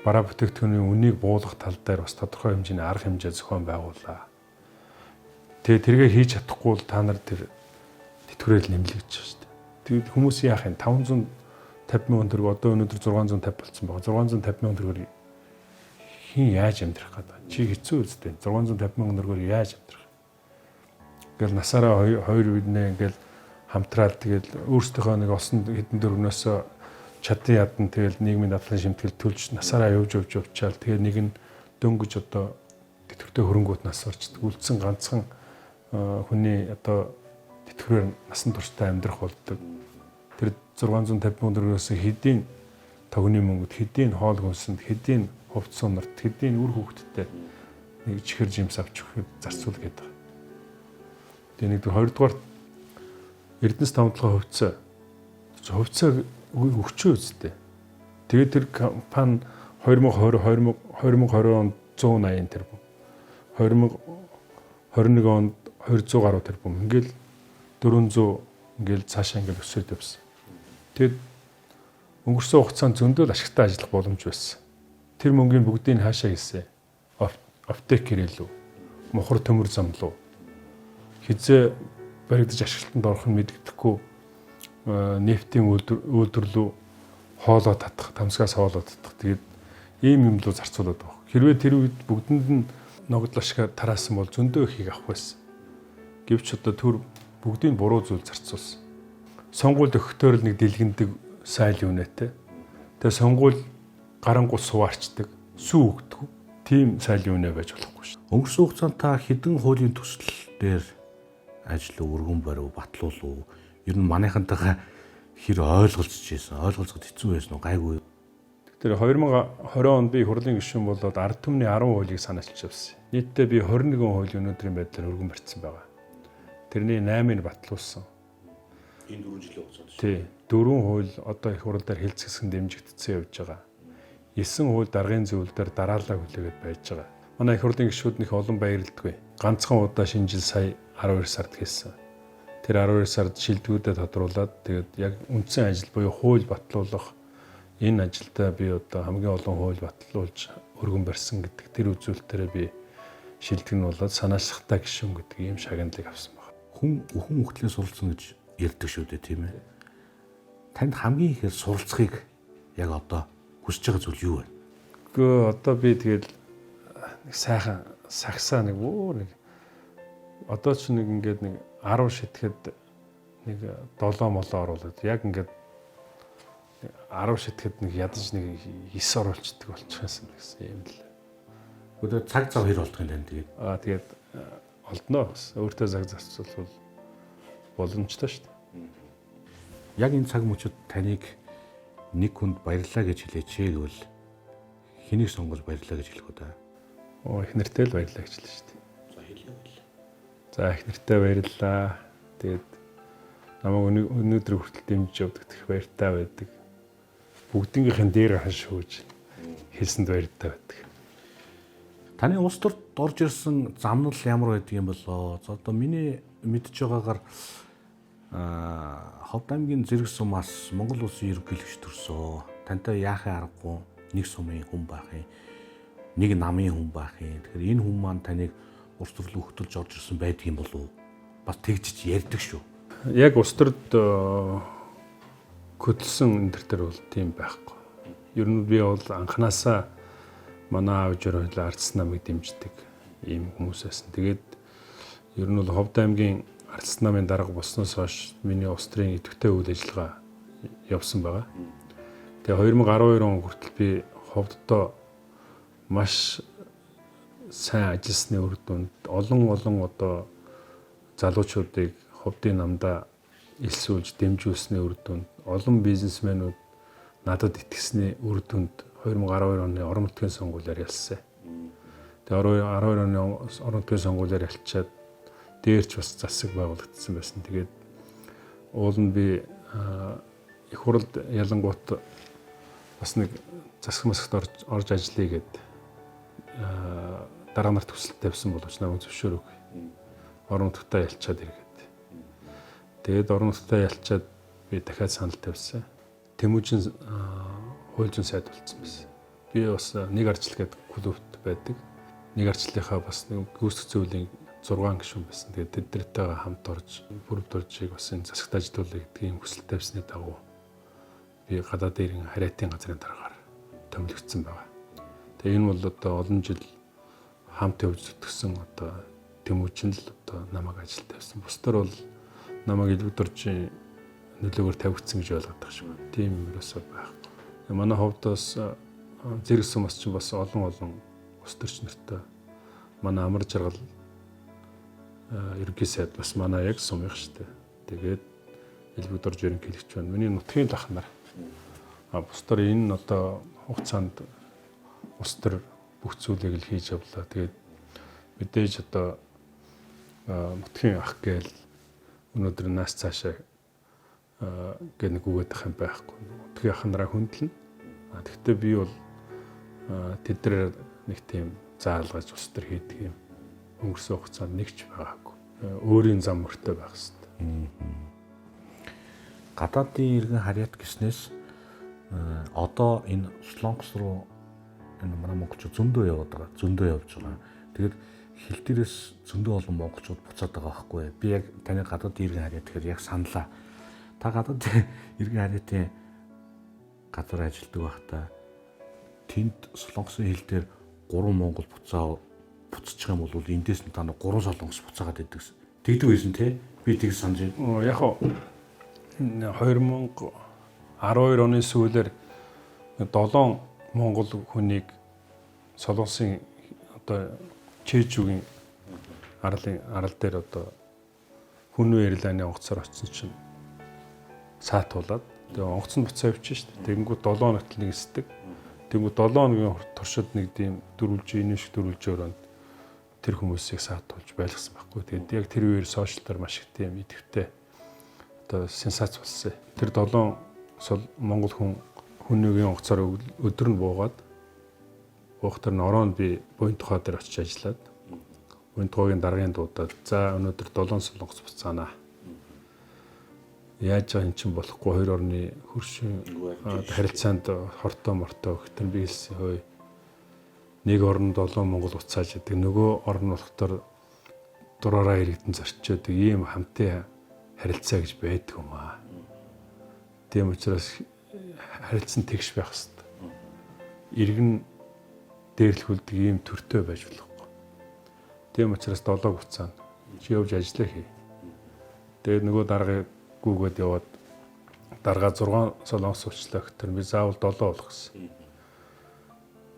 бараа бүтээгдэхүүний үнийг буулгах тал дээр бас тодорхой хэмжээний арга хэмжээ зохион байгууллаа. Тэгээ тэргээ хийж чадахгүй бол та нар тэр тэтгэврээр нэмлэгдэж байгаа шүү дээ. Тэгээд хүмүүс яах юм 550 мянган төгрөг одоо өнөөдөр 650 болцсон байгаа. 650 мянган төгрөгөөр хин яаж амьдрах гэдэг. Чи хэцүү үстэй. 650 мянган төгрөгөөр яаж амьдрах. Ингээл насаараа хоёр үеднээ ингээл хамтраад тэгэл өөрсдийнхөө нэг олсон хэдэн төгрөгнөөс чадан ядан тэгэл нийгмийн дадлан шимтгэл төлж насаараа явж явж явчаал тэгээ нэг нь дөнгөж одоо тэтгэвртэй хөрөнгөт нас орчдөг. Үлдсэн ганцхан хүний одоо тэтгэврээр насан туршдаа амьдрах болдог. Тэр 650 мянган төгрөгөөс хэдийн тогны мөнгөд, хэдийн хоол хүнсэнд, хэдийн хувцас унарт, хэдийн үр хүүхэдтэй нэг чихэр жимс авч өгөхөд зарцуул гэдэг. Тэгээ нэгдүгээр, хоёрдугаар Эрдэнэс 57 хувьцаа. Хувьцаа өгчөө үстэй. Тэгээд тэр компани 2020 2020 онд 180 тэрбум. 2021 онд 200 гаруй тэрбум. Ингээл 400 ингээл цаашаа ингээл өсөд явсан. Тэгэд өнгөрсөн хугацаанд зөндөл ашигтай ажиллах боломж байсан. Тэр мөнгийн бүгдийг хаашаа хийсэн? Оптек гэрээлүү, мухар төмөр замлуу. Хизээ баригдаж ашиглалтанд орох нь мэдэгдэхгүй нефтийн үйлдвэрлүү хоолоо татах, тамсгаас хоолоо татах. Тэгээд ийм юм руу зарцуулаад байгаа. Хэрвээ тэр үед бүгдэнд нь ногдол ашгаа тараасан бол зөндөө ихийг авах байсан. Гэвч одоо төр бүгдийг буруу зүйл зарцуулсан. Сонгуульд өгөхтөр л нэг дэлгэндэг сайл үнэтэй. Тэгээ сонгуул гарангуут суваарчдаг, сүү өгдөг. Тийм сайл үнэ байж болохгүй шүү. Өнгөрсөн хугацаанд та хэдэн хуулийн төсөл дээр ажил өргөн барив, батлуулав. Ер нь манайхантайгаа хэр ойлголцож байсан, ойлголцоход хэцүү байсан уу, гайгүй. Тэгэхээр 2020 онд би хурлын гишүүн болоод ард түмний 10 хуулийг санаачилж авсан. Нийтдээ би 21 хууль өнөөдрийн байдлаар өргөн барьсан байгаа. Тэрний 8-ыг батлуулсан. Энэ 4 жилийн хугацаанд шүү. Тий. 4 хууль одоо их хурл дээр хэлц хэсгэн дэмжигдсэн явж байгаа. 9 хууль даргын зөвлөл дээр дараалал хүлээгээд байж байгаа. Манай их хурлын гишүүд нэх олон баярлдаггүй. Ганцхан удаа шинэ жил сая 12 сард хийсэн. Тэр 12 сард шилдэгүүдэд тодруулаад тэгээд яг үндсэн ажил буюу хууль батлуулах энэ ажилдаа би одоо хамгийн олон хууль батлуулж өргөн барьсан гэдэг тэр үзүүлэлтээрээ би шилдэг нь болоод санаачлахтай гишүүн гэдэг ийм шагналыг авсан байна. Хүн өхөн хөлтлөө суралцсан гэж ярьдаг шүү дээ, тийм ээ. Танд хамгийн ихээр суралцахыг яг одоо хүсэж байгаа зүйл юу вэ? Үгүй одоо би тэгэл нэг сайхан сагсаа нэг өөр нэг одоо ч нэг ингээд нэг 10 шитгэд Нэг 7 молоо оруулаад яг ингээд 10 шитгэд нэг ядаж нэг 9 оруулцдаг болчих юмсан гэсэн юм л. Өдөр цаг зав хэр болдго юм тань тэгээд. Аа тэгээд олдноо бас өөртөө цаг зарцуулбал боломжтой шүү дээ. Яг энэ цаг мөчид таныг нэг хүнд баярлалаа гэж хэлээч гэвэл хэнийг сонгож баярлалаа гэж хэлэх үү да? Оо их нэртэй л баярлалаа гэж хэлнэ шүү дээ. За хэлээвэл. За их нэртэй баярлалаа. Тэгээд намайг өнөөдөр хүртэл дэмжиж явдаг их баяртай байдаг. Бүгднгийнхэн дээр хаш хөөж хэлсэнд баяртай байдаг. Таны улс төрд орж ирсэн замнал ямар байдаг юм болоо? За одоо миний мэдж байгаагаар Ховд аймгийн зэрэг сумаас Монгол улсын ерөнхийлөгч төрсөө. Тантай яахын аргагүй нэг сумын хүн байх юм. Нэг намын хүн байх юм. Тэгэхээр энэ хүн маань таныг улс төр рүү хөтөлж орж ирсэн байдаг юм болов уу? Бас тэгжиж ярьдаг шүү. Яг улс төрд хөдөлсөн энэ төр бол тийм байхгүй. Ер нь би бол анханасаа манай аав жирийн ардс намыг дэмждэг ийм хүмүүс байсан. Тэгээд ер нь бол Ховд аймгийн ардс намын дарга болсноос хойш миний улс төрийн идэвхтэй үйл ажиллагаа явсан байгаа. Тэгээ 2012 он хүртэл би Ховддоо маш сайн ажилласны үр дүнд олон одоо залуучуудыг Ховдын намдаа элсүүлж дэмжүүлсний үр дүнд олон бизнесмэнүүд надад итгэсний үр дүнд 2012 оны орон нутгийн сонгуулиар ялсан. Тэгээ 12 оны орон нутгийн сонгуулиар ялчаад дээрч бас засаг байгуулагдсан байсан. Тэгээд уул нь би их хуралд ялангуут бас нэг засаг масагт орж ажиллая гэд дараа нарт хүсэлт тавьсан боловч намайг зөвшөөрөөгүй. Орон нутгтаа ялчаад иргээд. Тэгээд орон нутгтаа ялчаад би дахиад санал тавьсан. Тэмүүжин хууль зүйн сайд болцсон байсан. Би бас нэг арчлал гэдэг клубт байдаг. Нэг арчлалынхаа бас нэг гүйцэтгэх зөвлөлийн 6 гишүүн байсан. Тэгээд тэднэртэйгээ хамт орж бүрв дуржийг бас энэ засагт ажилуулъя гэдгийн хүсэл тавьсны дагуу би гадаад иргэн хариатын газрын дараагаар томилогдсон байгаа. Тэгээ энэ бол одоо олон жил хамт явж зүтгэсэн одоо Тэмүүжин л одоо намайг ажил тавьсан. Бусдаар бол намайг элбэг дуржийн нөлөөгөөр тавигдсан гэж ойлгодог шиг байна. Тийм юм ерөөсөө байхгүй. Манай ховдоос зэрэг сумаас ч бас олон улс төрч нартай манай амар жаргал ерөнхий сайд бас манай яг сумынх штэ. Тэгээд элбэг дорж ерөнхийлөгч байна. Миний нутгийн лах нар. А бусдаар энэ одоо хугацаанд улс төр бүх зүйлийг л хийж явлаа. Тэгээд мэдээж одоо нутгийн ах гээл өнөөдөр нас цаашаа гэх нэг үгээд ах юм байхгүй. Нутгийн ах нараа хүндлэнэ. А тэгвэл би бол тэд нар нэг тийм заалгаж улс төр хийдэг юм өнгөрсөн хугацаанд нэг ч байгаагүй. Өөрийн зам мөртөө байх хэрэгтэй. Гадаадын иргэн харьяат гиснээс одоо энэ Солонгос руу энэ манай монголчууд зөндөө яваад байгаа. Зөндөө явж байгаа. Тэгээд хил дээрээс зөндөө олон монголчууд буцаад байгаа байхгүй. Би яг таны гадаадын иргэн харьяат гэхээр яг саналаа. Та гадаад иргэн харьяатын газар ажилладаг байхдаа тэнд Солонгосын хил дээр 3 монгол буцчих юм бол эндээс нь та нар 3 солонгос буцаагаад байдаг. Тэгдэг байсан те? Би тэг санаж байна. Яг 2012 оны сүүлээр 7 монгол хүнийг Солонгосын одоо Чэжүгийн арал дээр одоо Хүнвэ Airline-ы онгоцоор очсон чинь саатуулаад тэгээ онгоц нь буцаа явчих шүү дээ. Тэгэнгүүт 7 хоногт нэг эсдэг. Тэгэнгүүт 7 хоногийн туршид нэг тийм дөрвөлжин энэ шиг дөрвөлжин өрөөнд тэр хүмүүсийг саатуулж байлгасан байхгүй. Тэгээд яг тэр үеэр сошиалдаар маш их тийм идэвхтэй одоо сенсац болсон. Тэр 7 сол монгол хүн хүнийгийн онгоцоор өдөр нь буугаад буухтар нь ороонд би Буянтухай дээр очиж ажиллаад Буянтухайгийн даргын дуудаад за өнөөдөр 7 солонгос буцаана. Яаж байгаа юм чинь болохгүй хоёр орны хөршин харилцаанд хортой мортой гэхтэн би хэлсэн хөөе. Нэг орн 7 монгол буцааж идэг, нөгөө орн болохоор дураараа иргэдэн зорчоодаг ийм хамтын харилцаа гэж байдаг юм аа. Тийм учраас харилцан тэгш байх хэвээр. Иргэн дээрлэхүүлдэг ийм төртөө байж болохгүй. Тийм учраас 7 буцаана. Чи явж ажиллаа хий. Тэгээд нөгөө даргаыг гүгээд яваад даргаа 6 солонгос уучлаа гэхээр би заавал 7 болох гэсэн.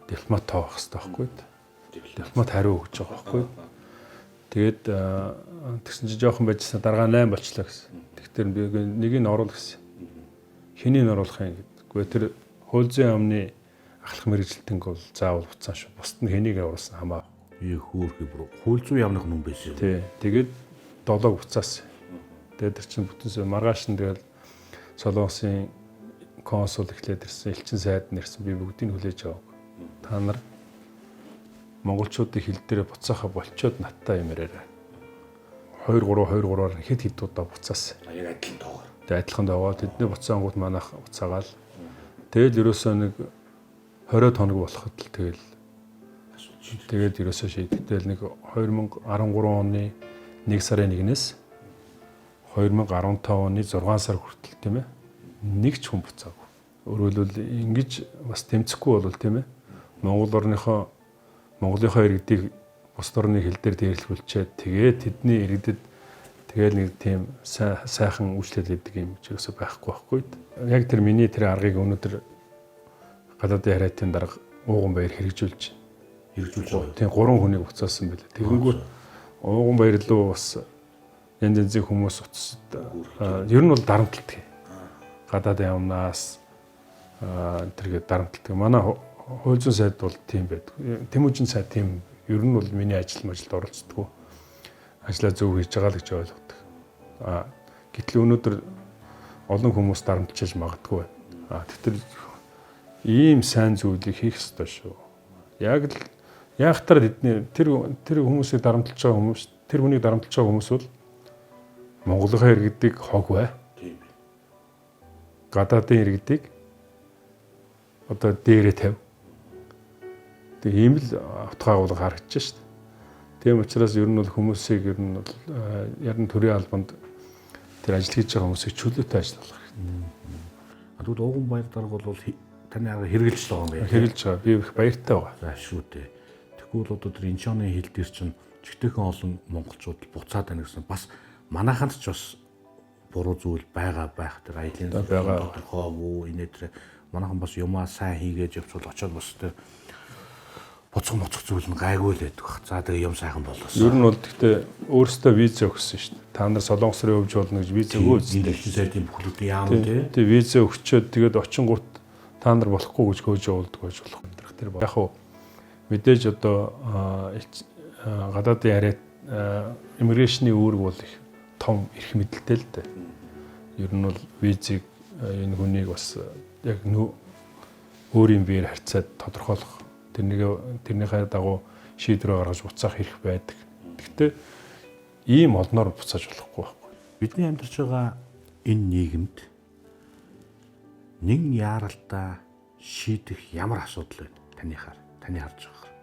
Дипломат тоох хэрэгтэй байхгүй юу? Дипломат хариу өгч байгаа байхгүй юу? Тэгээд тэгсэн чинь жоохон байжсан даргаа 8 болчлаа гэсэн. Тэгэхээр би нэг нь оруул гэсэн. Хэнийг оруулах юм гэдэг. Гэхдээ тэр хууль зүйн яамны ахлах мэргэжилтэнг бол заавал буцаан шүү. Бусд нь хэнийг оруулсан хамаа. Ээ хөөхий бүр хууль зүйн яамных нүн байсан юм. Тий. Тэгээд 7-г буцаасан. Тэгээд тэр чинь бүтэн маргааш нь тэгэл Солонгосын консул эхлээд ирсэн, элчин сайд нэрсэн, би бүгдийг хүлээж аваагүй. Та нар монголчуудын хил дээр буцаахаа болчоод надтай юм яриарай. 2 3 2 3-аар хэд хэд удаа буцаасан. Яг адилхан тоогоор. Тэгээд адилхан тоогоор тэдний буцаангууд манайх буцаагаал. Тэгэл ерөөсөө нэг 20 хоног болоход л тэгэл тэгээд ерөөсөө шийдэгдээл нэг 2013 оны 1 сарын 1-ээс 2015 оны 6 сар хүртэл тийм ээ нэг ч хүн буцаагүй. Өөрөөр хэлбэл ингэж бас тэмцэхгүй бол тийм ээ Монгол орныхоо Монголынхоо иргэдийг бусд орны хил дээр дээрлэхүүлчээд тэгээд тэдний иргэдэд тэгэл нэг тийм сайхан үйлчлэл өгдөг юм ч ерөөсөй байхгүй байхгүй. Яг тэр миний тэр аргыг өнөөдөр гадаадын харьяатын дарга Ууган баяр хэрэгжүүлж байгаа. Тийм 3 хүнийг буцаасан байлаа. Тэгэнгүүт Ууган баяр руу бас янз янзын хүмүүс утсад ер нь бол дарамталдаг. Гадаадын яамнаас тэргээд дарамталдаг. Манай хууль зүйн сайд бол тийм байдаг. Тэмүүжин сайд тийм ер нь бол миний ажил мажилд оролцдоггүй. Ажлаа зөв хийж байгаа л гэж ойлгодог. Гэтэл өнөөдөр олон хүмүүс дарамтчилж магадгүй байна. Тэгэхээр ийм сайн зүйлийг хийх ёстой шүү. Яг л яахтар тэдний тэр хүмүүсийг дарамтлж байгаа хүмүүс, тэр хүнийг дарамтлж байгаа хүмүүс бол Монголынхаа иргэдийг хог бай. Тийм. Гадаадын иргэдийг одоо дээрээ тавь. Тэгээ ийм л утга агуулга харагдаж шít. Тийм учраас ер нь бол хүмүүсийг ер нь бол ярин төрийн албанд тэр ажил хийж байгаа хүмүүсийг чөлөөтэй ажиллуулах хэрэгтэй. Тэгвэл Ууган баяр дарга бол таны арга хэрэгжилж байгаа юм байна. Хэрэгжилж байгаа. Би их баяртай байгаа. За шүү дээ. Тэгвэл бол одоо тэр Инчоны хил дээр чинь чигтэйхэн олон монголчууд буцаад байна гэсэн бас манайханд ч бас буруу зүйл байгаа байх тэр аялын тодорхойгүй инээ тэр манайхан бас юмаа сайн хийгээд явцвал очоод бас тэр буцах моцох зүйл нь гайгүй л байдаг бах. За тэгээ юм сайхан болоос. Ер нь бол гэхдээ өөрөөсөө виз өгсөн шүү дээ. Та нар Солонгос руу явж болно гэж виз өгөө үстэй. Элчин сайдын бүхлүүдийн яам тий. Тий виз өгчөөд тэгээд очингууд та нар болохгүй гэж хөөж явуулдаг байж болох. Тэр яг хуу мэдээж одоо гадаадын яриад иммигрейшны үүрэг бол их том эрх мэдэлтэй л дээ. Ер нь бол визийг энэ хүнийг бас яг өөрийн биеэр харьцаад тодорхойлох тэрнийхээ дагуу шийдвэр гаргаж буцаах хэрэг байдаг. Гэхдээ ийм олноор буцааж болохгүй байхгүй. Бидний амьдарч байгаа энэ нийгэмд нэн яаралтай шийдэх ямар асуудал вэ? Таныхаар, таны харж байгаагаар.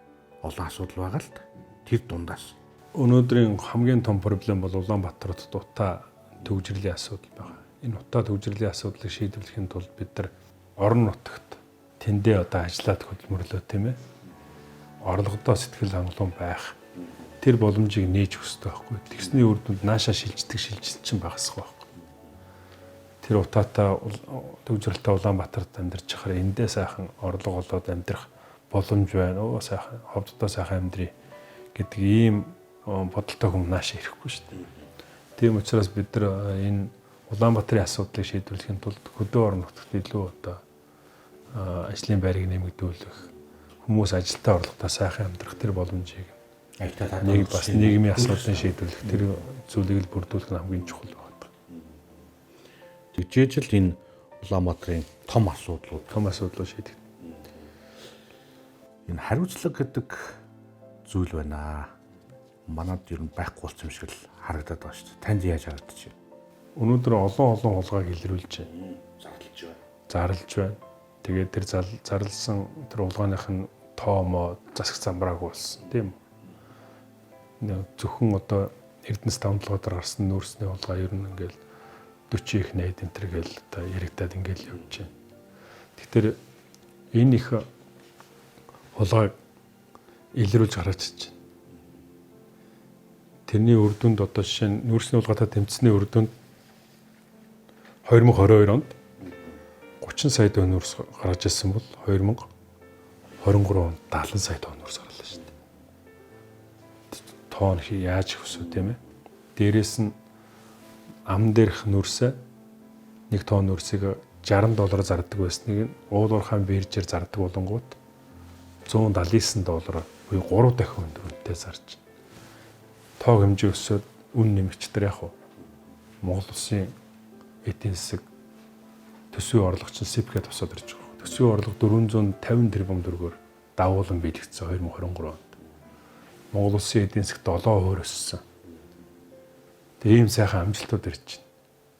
Олон асуудал байгаа л тэр дундаас. Өнөөдрийн хамгийн том проблем бол Улаанбаатар хотод утаа төгжрлийн асуудал байгаа. Энэ утаа төгжрлийн асуудлыг шийдвэрлэхийн тулд бид нар орон нутагт тэндээ одоо ажиллаад хөдөлмөрлөө тийм ээ. Орлогодоо сэтгэл хангалуун байх тэр боломжийг нээж өгөх хэрэгтэй байхгүй. Тэгсний үр дүнд наашаа шилждэг шилжилт чинь багасах байхгүй. Тэр утаатай төгжрэлтэй Улаанбаатарт амьдарч байхаар эндээ сайхан орлого олоод амьдрах боломж байна. Өө сайхан ховддоо сайхан амьдрий гэдэг ийм бодолтой хүн наашаа ирэхгүй шүү дээ. Тийм учраас бид нар энэ Улаанбаатарын асуудлыг шийдвэрлэхийн тулд хөдөө орон нутагт илүү одоо ажлын байрыг нэмэгдүүлэх, хүмүүс ажилтаа орлоготой сайхан амьдрах тэр боломжийг нэг бас нийгмийн асуудлыг шийдвэрлэх тэр зүйлийг л бүрдүүлэх нь хамгийн чухал байна. Тэгжээж л энэ Улаанбаатарын том асуудлууд шийдэх. Энэ хариуцлага гэдэг зүйл байна. Манад ер нь байхгүй болсон юм шиг л харагдаад байгаа шүү дээ. Танд яаж харагдаж байна? Өнөөдөр олон хулгайг илрүүлж байна. Зарлж байна. Зарлж байна. Тэгээд тэр зарлсан тэр хулгайных нь тоомоо засаг замбраагүй болсон тийм үү? Зөвхөн одоо Эрдэнэс 5 толгой дээр гарсан нүүрсний хулгай ер нь ингээл 40 их 80 энэ төр гээл одоо яригадаад ингээл явж байна. Тэгэхээр энэ их хулгайг илрүүлж гаргаж ирж байна. Тэрний үр дүнд одоо жишээ нь нүүрсний хулгайтай тэмцсэний үр дүнд 2022 онд 30 сая тонн нүүрс гаргаж ирсэн бол 2023 онд 70 сая тонн нүүрс гарлаа шүү дээ. Тонн яаж их өсөө, тийм ээ. Дээрээс нь ам дээрх нүүрсээ 1 тонн нүүрсийг 60 доллар зардаг байсныг нь уул уурхайн биржээр зардаг болонгууд 179 доллар буюу 3 дахин өндөр үнэтэй зарж байна. Тоог хэмжээ өсөөд үн нэмэгчдэр яг уу Монгол улсын эдийн засаг төсвийн орлого чинь СИП-гээ тусаад ирж байгаа. Төсвийн орлого 450 тэрбум төгрөгөөр дагуулan биелэгдсэн 2023 онд. Монгол улсын эдийн засаг 7% өссөн. Тэгээ ийм сайхан амжилтууд ирж байна.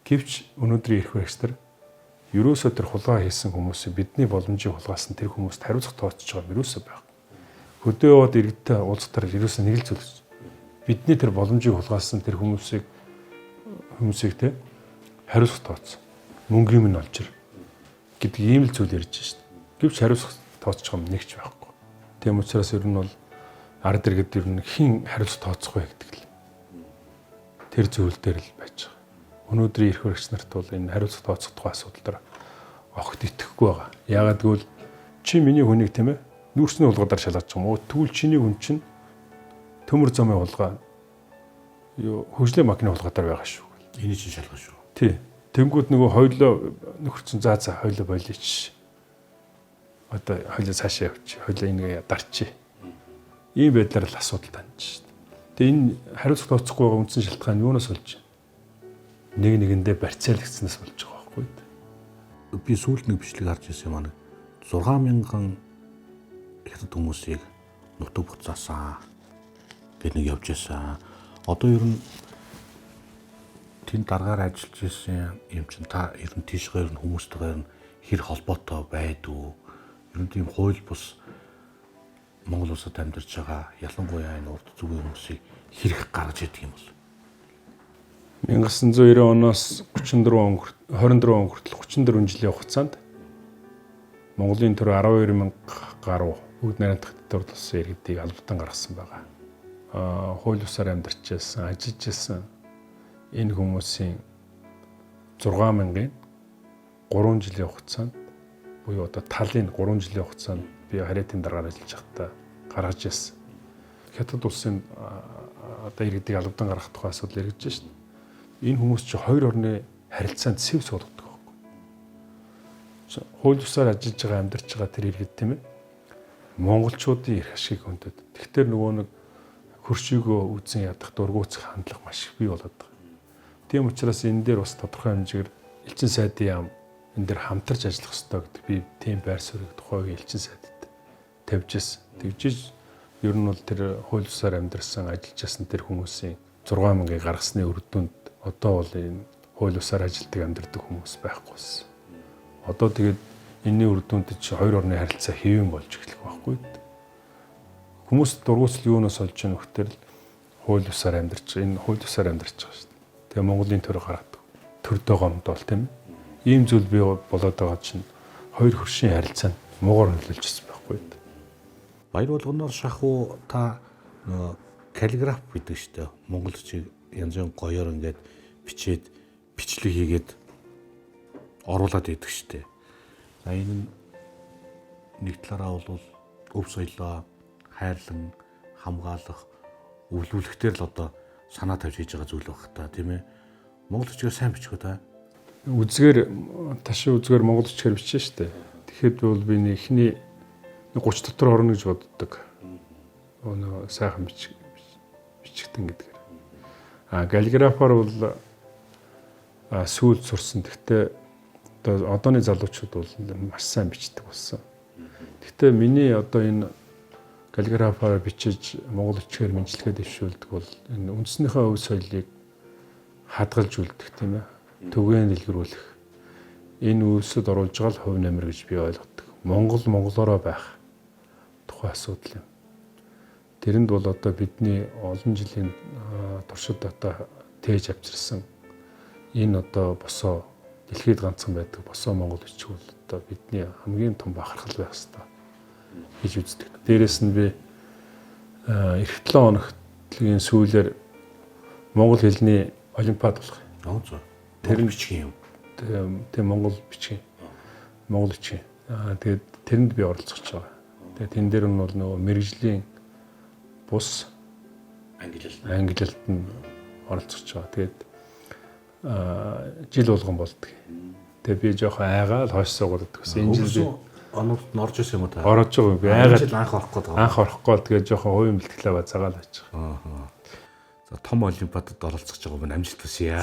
Гэвч өнөөдрийн эрх баригч нар ерөөсөө тэр хулгай хийсэн хүмүүсийг, бидний боломжийг хулгайлсан тэр хүмүүст хариуцах тооцож байгаа юм ерөөсөө байхгүй. Хөдөө яваад иргэдтэй уулзтаар ерөөсөө нэг л зүйл. Бидний тэр боломжийг хулгайлсан тэр хүмүүсийг те хариуцах тооц. Мөнгөний минь олж ир гэдэг ийм л зүйл ярьж шít. Гэвч хариуцах тооцож байгаа юм нэг ч байхгүй. Тийм учраас ер нь бол ард иргэд ер нь хэн хариуцах тооцох вэ гэдэг л тэр зүйл дээр л байж байгаа. Өнөөдрийн эрх баригч нарт бол энэ хариуцах тооцох тухай асуудал дээр огт итгэхгүй байгаа. Яагаад гэвэл чи миний хүнийг, тийм ээ, нүүрсний хулгайдаар шалгаж байгаа юм уу? Тэгвэл чиний хүн чинь төмөр замын хулгай, юу, хөгжлийн банкны хулгайдаар байгаа шүү. Эний чинь шалгах шүү. Тий. Тэнгүүд нөгөө хоёлоо нөхөрцөн за за хоёлоо болич. Одоо хоёлоо цаашаа явчих. Хоёлоо энийг дарчи. Ийм байдлаар л асуудал таньж шээ. Тэгээ энэ хариуцлага тооцохгүй байгаа үндсэн шалтгаан нь юунаас болж байна? Нэг нэгэндээ барьцаалагдсанаас болж байгаа байхгүй юу? Би сүүлд нэг бичлэг харж ирсэн юм аа. 6000 хятад хүмүүсийг нутаг буцаасан гэд нэг явж байсан. Одоо ер нь тэнд даргаар ажиллаж исэн юм чинь та ер нь тийшгээр нь хүмүүстэйгээр нь хэр холбоотой байдгүй. Ер нь тийм хууль бус Монгол улсад амьдарч байгаа, ялангуяа энэ урд зүгийн хүмүүсийг хэрэг гаргаж идэг юм бол? 1990 оноос 34 он 24 он хүртэл 34 жилийн хугацаанд Монголын төр 12 мянга гаруй бүгд найрамдах татвар улсын иргэдийг албатан гаргасан байгаа. Хууль бусаар амьдарч байсан, ажиллаж байсан энэ хүмүүсийн 6 мянгаын 3 жилийн хугацаанд буюу одоо талын 3 жилийн хугацаанд би харьяатын даргаар ажиллаж байхдаа гаргаж ирсэн. Хятад улсын одоо иргэдийг албадан гаргах тухай асуудал яригдж шин. Энэ хүмүүс чи хоёр орны харилцаанд сэв суулгадаг байхгүй. Хууль бусаар ажиллаж байгаа, амьдарч байгаа тэр иргэд, тийм ээ, монголчуудын эрх ашигыг хөндөд. Тэгэхээр нөгөө нэг хөршийгөө үзэн ядах, дургуутсах хандлага маш их бий болоод байгаа. Тийм учраас энэ дээр бас тодорхой хэмжээгээр элчин сайдын яам энэ дээр хамтарч ажиллах ёстой гэдэг би тийм байр суурийг тухайн үеийн элчин сайдад тавьж ирсэн. Тэгжиж ер нь бол тэр хууль бусаар амьдарсан, ажиллаж байсан тэр хүмүүсийн 6 мянгаыг гаргасны үр дүнд одоо бол энэ хууль бусаар ажилладаг, амьдардаг хүмүүс байхгүй болсон. Одоо тэгээд энэний үр дүнд чи хоёр орны харилцаа хэвэн болж эхлэх байхгүй. Хүмүүс дургуутсал юунаас олж яах вэ гэхээр хууль бусаар амьдарч, энэ хууль бусаар амьдарч байгаа шүү дээ. Тэгээ Монголын төр гаргадаг. Төрдөө гомдоол, тийм ээ. Ийм зүйл бий болоод байгаа чинь хоёр хөршийн харилцаанд муугар нөлөөлж ирсэн байхгүй. Баяр болгоноор шахуу та нөгөө каллиграф гэдэг штэ. Монгол бичиг янз бүрийн гоёор ингээд бичээд, бичлэг хийгээд оруулаад идэг штэ. За, энэ нь нэг талаараа бол өв соёлоо хайрлан хамгаалах, өвлүүлэхтэр л одоо санаа тавьж хийж байгаа зүйл байх та, тийм ээ. Монгол бичгээр сайн бичих үү та? Үзгээр ташин үзгээр монгол бичгээр бичнэ штэ. Тэгэхэд бол би нэг эхний 30 дотор орно гэж боддог. Нөө сайхан бичих бичгтэн гэдгээр. А каллиграфаар бол сүүл сурсан. Гэхдээ одоо одооны залуучууд бол маш сайн бичдэг болсон. Гэхдээ миний одоо энэ каллиграфаар бичиж, монгол бичгээр мэндчилгээ дэвшүүлдэг бол энэ үндснийхээ өв соёлыг хадгалж үлдэх, тийм ээ. Түгээн дэлгэрүүлэх. Энэ үйлсэд оруулж байгаа л хувь нэмэр гэж би ойлгодог. Монгол монголоороо байх тухай асуудал юм. Тэрэнд бол одоо бидний олон жилийн туршид одоо тээж авчирсан энэ одоо босоо, дэлхийд ганцхан байдаг босоо монгол бичиг бол одоо бидний хамгийн том бахархал байх ёстой гэж үздэг. Дээрээс нь би эх 7 хоногтлын сүүлээр монгол хэлний олимпиад болох юм. Аа, зөв. Тэр нь бичих юм. Тийм, Монгол бичгийн. Монгол бичгийн. Тэгээд тэрэнд би оролцож байгаа. Тэгээд тэн дээр нь бол нөгөө мэрэгжлийн бус ангилалт нь оролцож байгаа. Тэгээд жил болгон болдог. Тэгээд би жоохон айгаал хойш суугаад гэсэн. Энэ жил би онууд нь орж исэн юм уу та? Орож байгаа юм. Би айгаад жил анх орох гээд байгаа. Анх орох гээд тэгээд жоохон хувийн бэлтгэлээ бацаагаал байж байгаа. За, том олимпиадад оролцож байгаа юм, амжилт хүсье.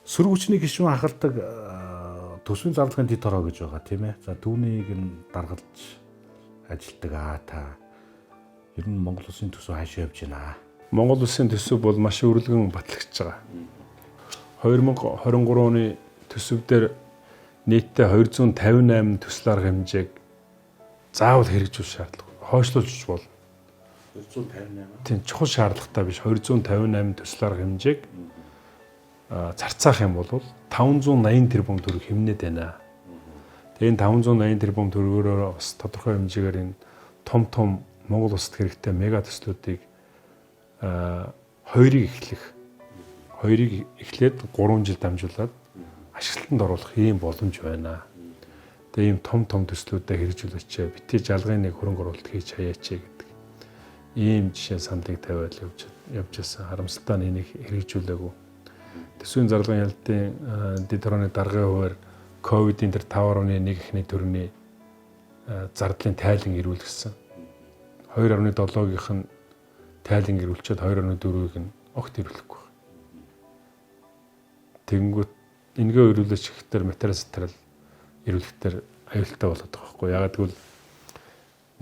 Сөрөг хүчний гишүүн хахалдаг төсвийн зарлагын дэд хороо гэж байгаа, тийм ээ. За, түүнийг нь даргалж ажилтдаг та. Ер нь Монгол улсын төсөв хаашаа явж байна? Монгол улсын төсөв бол маш өргөн батлагдж байгаа. 2023 оны төсөв дээр нийтдээ 258 төсөл арга хэмжээг заавал хэрэгжүүлэх шаардлага. Хойшлуулж болно. 258. Тийм, чухал шаардлагатай биш, 258 төсөл арга хэмжээг зарцаах юм бол 580 тэрбум төгрөг хэмнээд байна. Тэгээ энэ 580 тэрбум төгрөгөөр бас тодорхой хэмжээгээр энэ том том Монгол улсад хэрэгтэй мега төслүүдийг хоёрыг эхлэх. Хоёрыг эхлээд 3 жил дамжуулаад ашиглалтанд оруулах ийм боломж байна. Тэгээ ийм том том төслүүдэд хэрэгжүүлээч, бити жалгын нэг хөрөнгө оруулалт хийж хаяач гэдэг ийм жишээ саналыг тавиад явж байсан. Харамсалтай нь энийг хэрэгжүүлээгүй. Төсвийн зарлагын ялалтын дэд хорооны даргын хувиар ковидын тэр 5.1 эхний төрний зардлын тайлан ирүүлгэсэн. 2.7-гийнх нь тайлан ирүүлчихэд 2.4-ийг нь огт ирүүлэхгүй байна. Тэгэнгүүт энэгээ ирүүлээч гэхээр материал сатрал ирүүлэхдээ аюултай болоод байгаа байхгүй. Ягаад гэвэл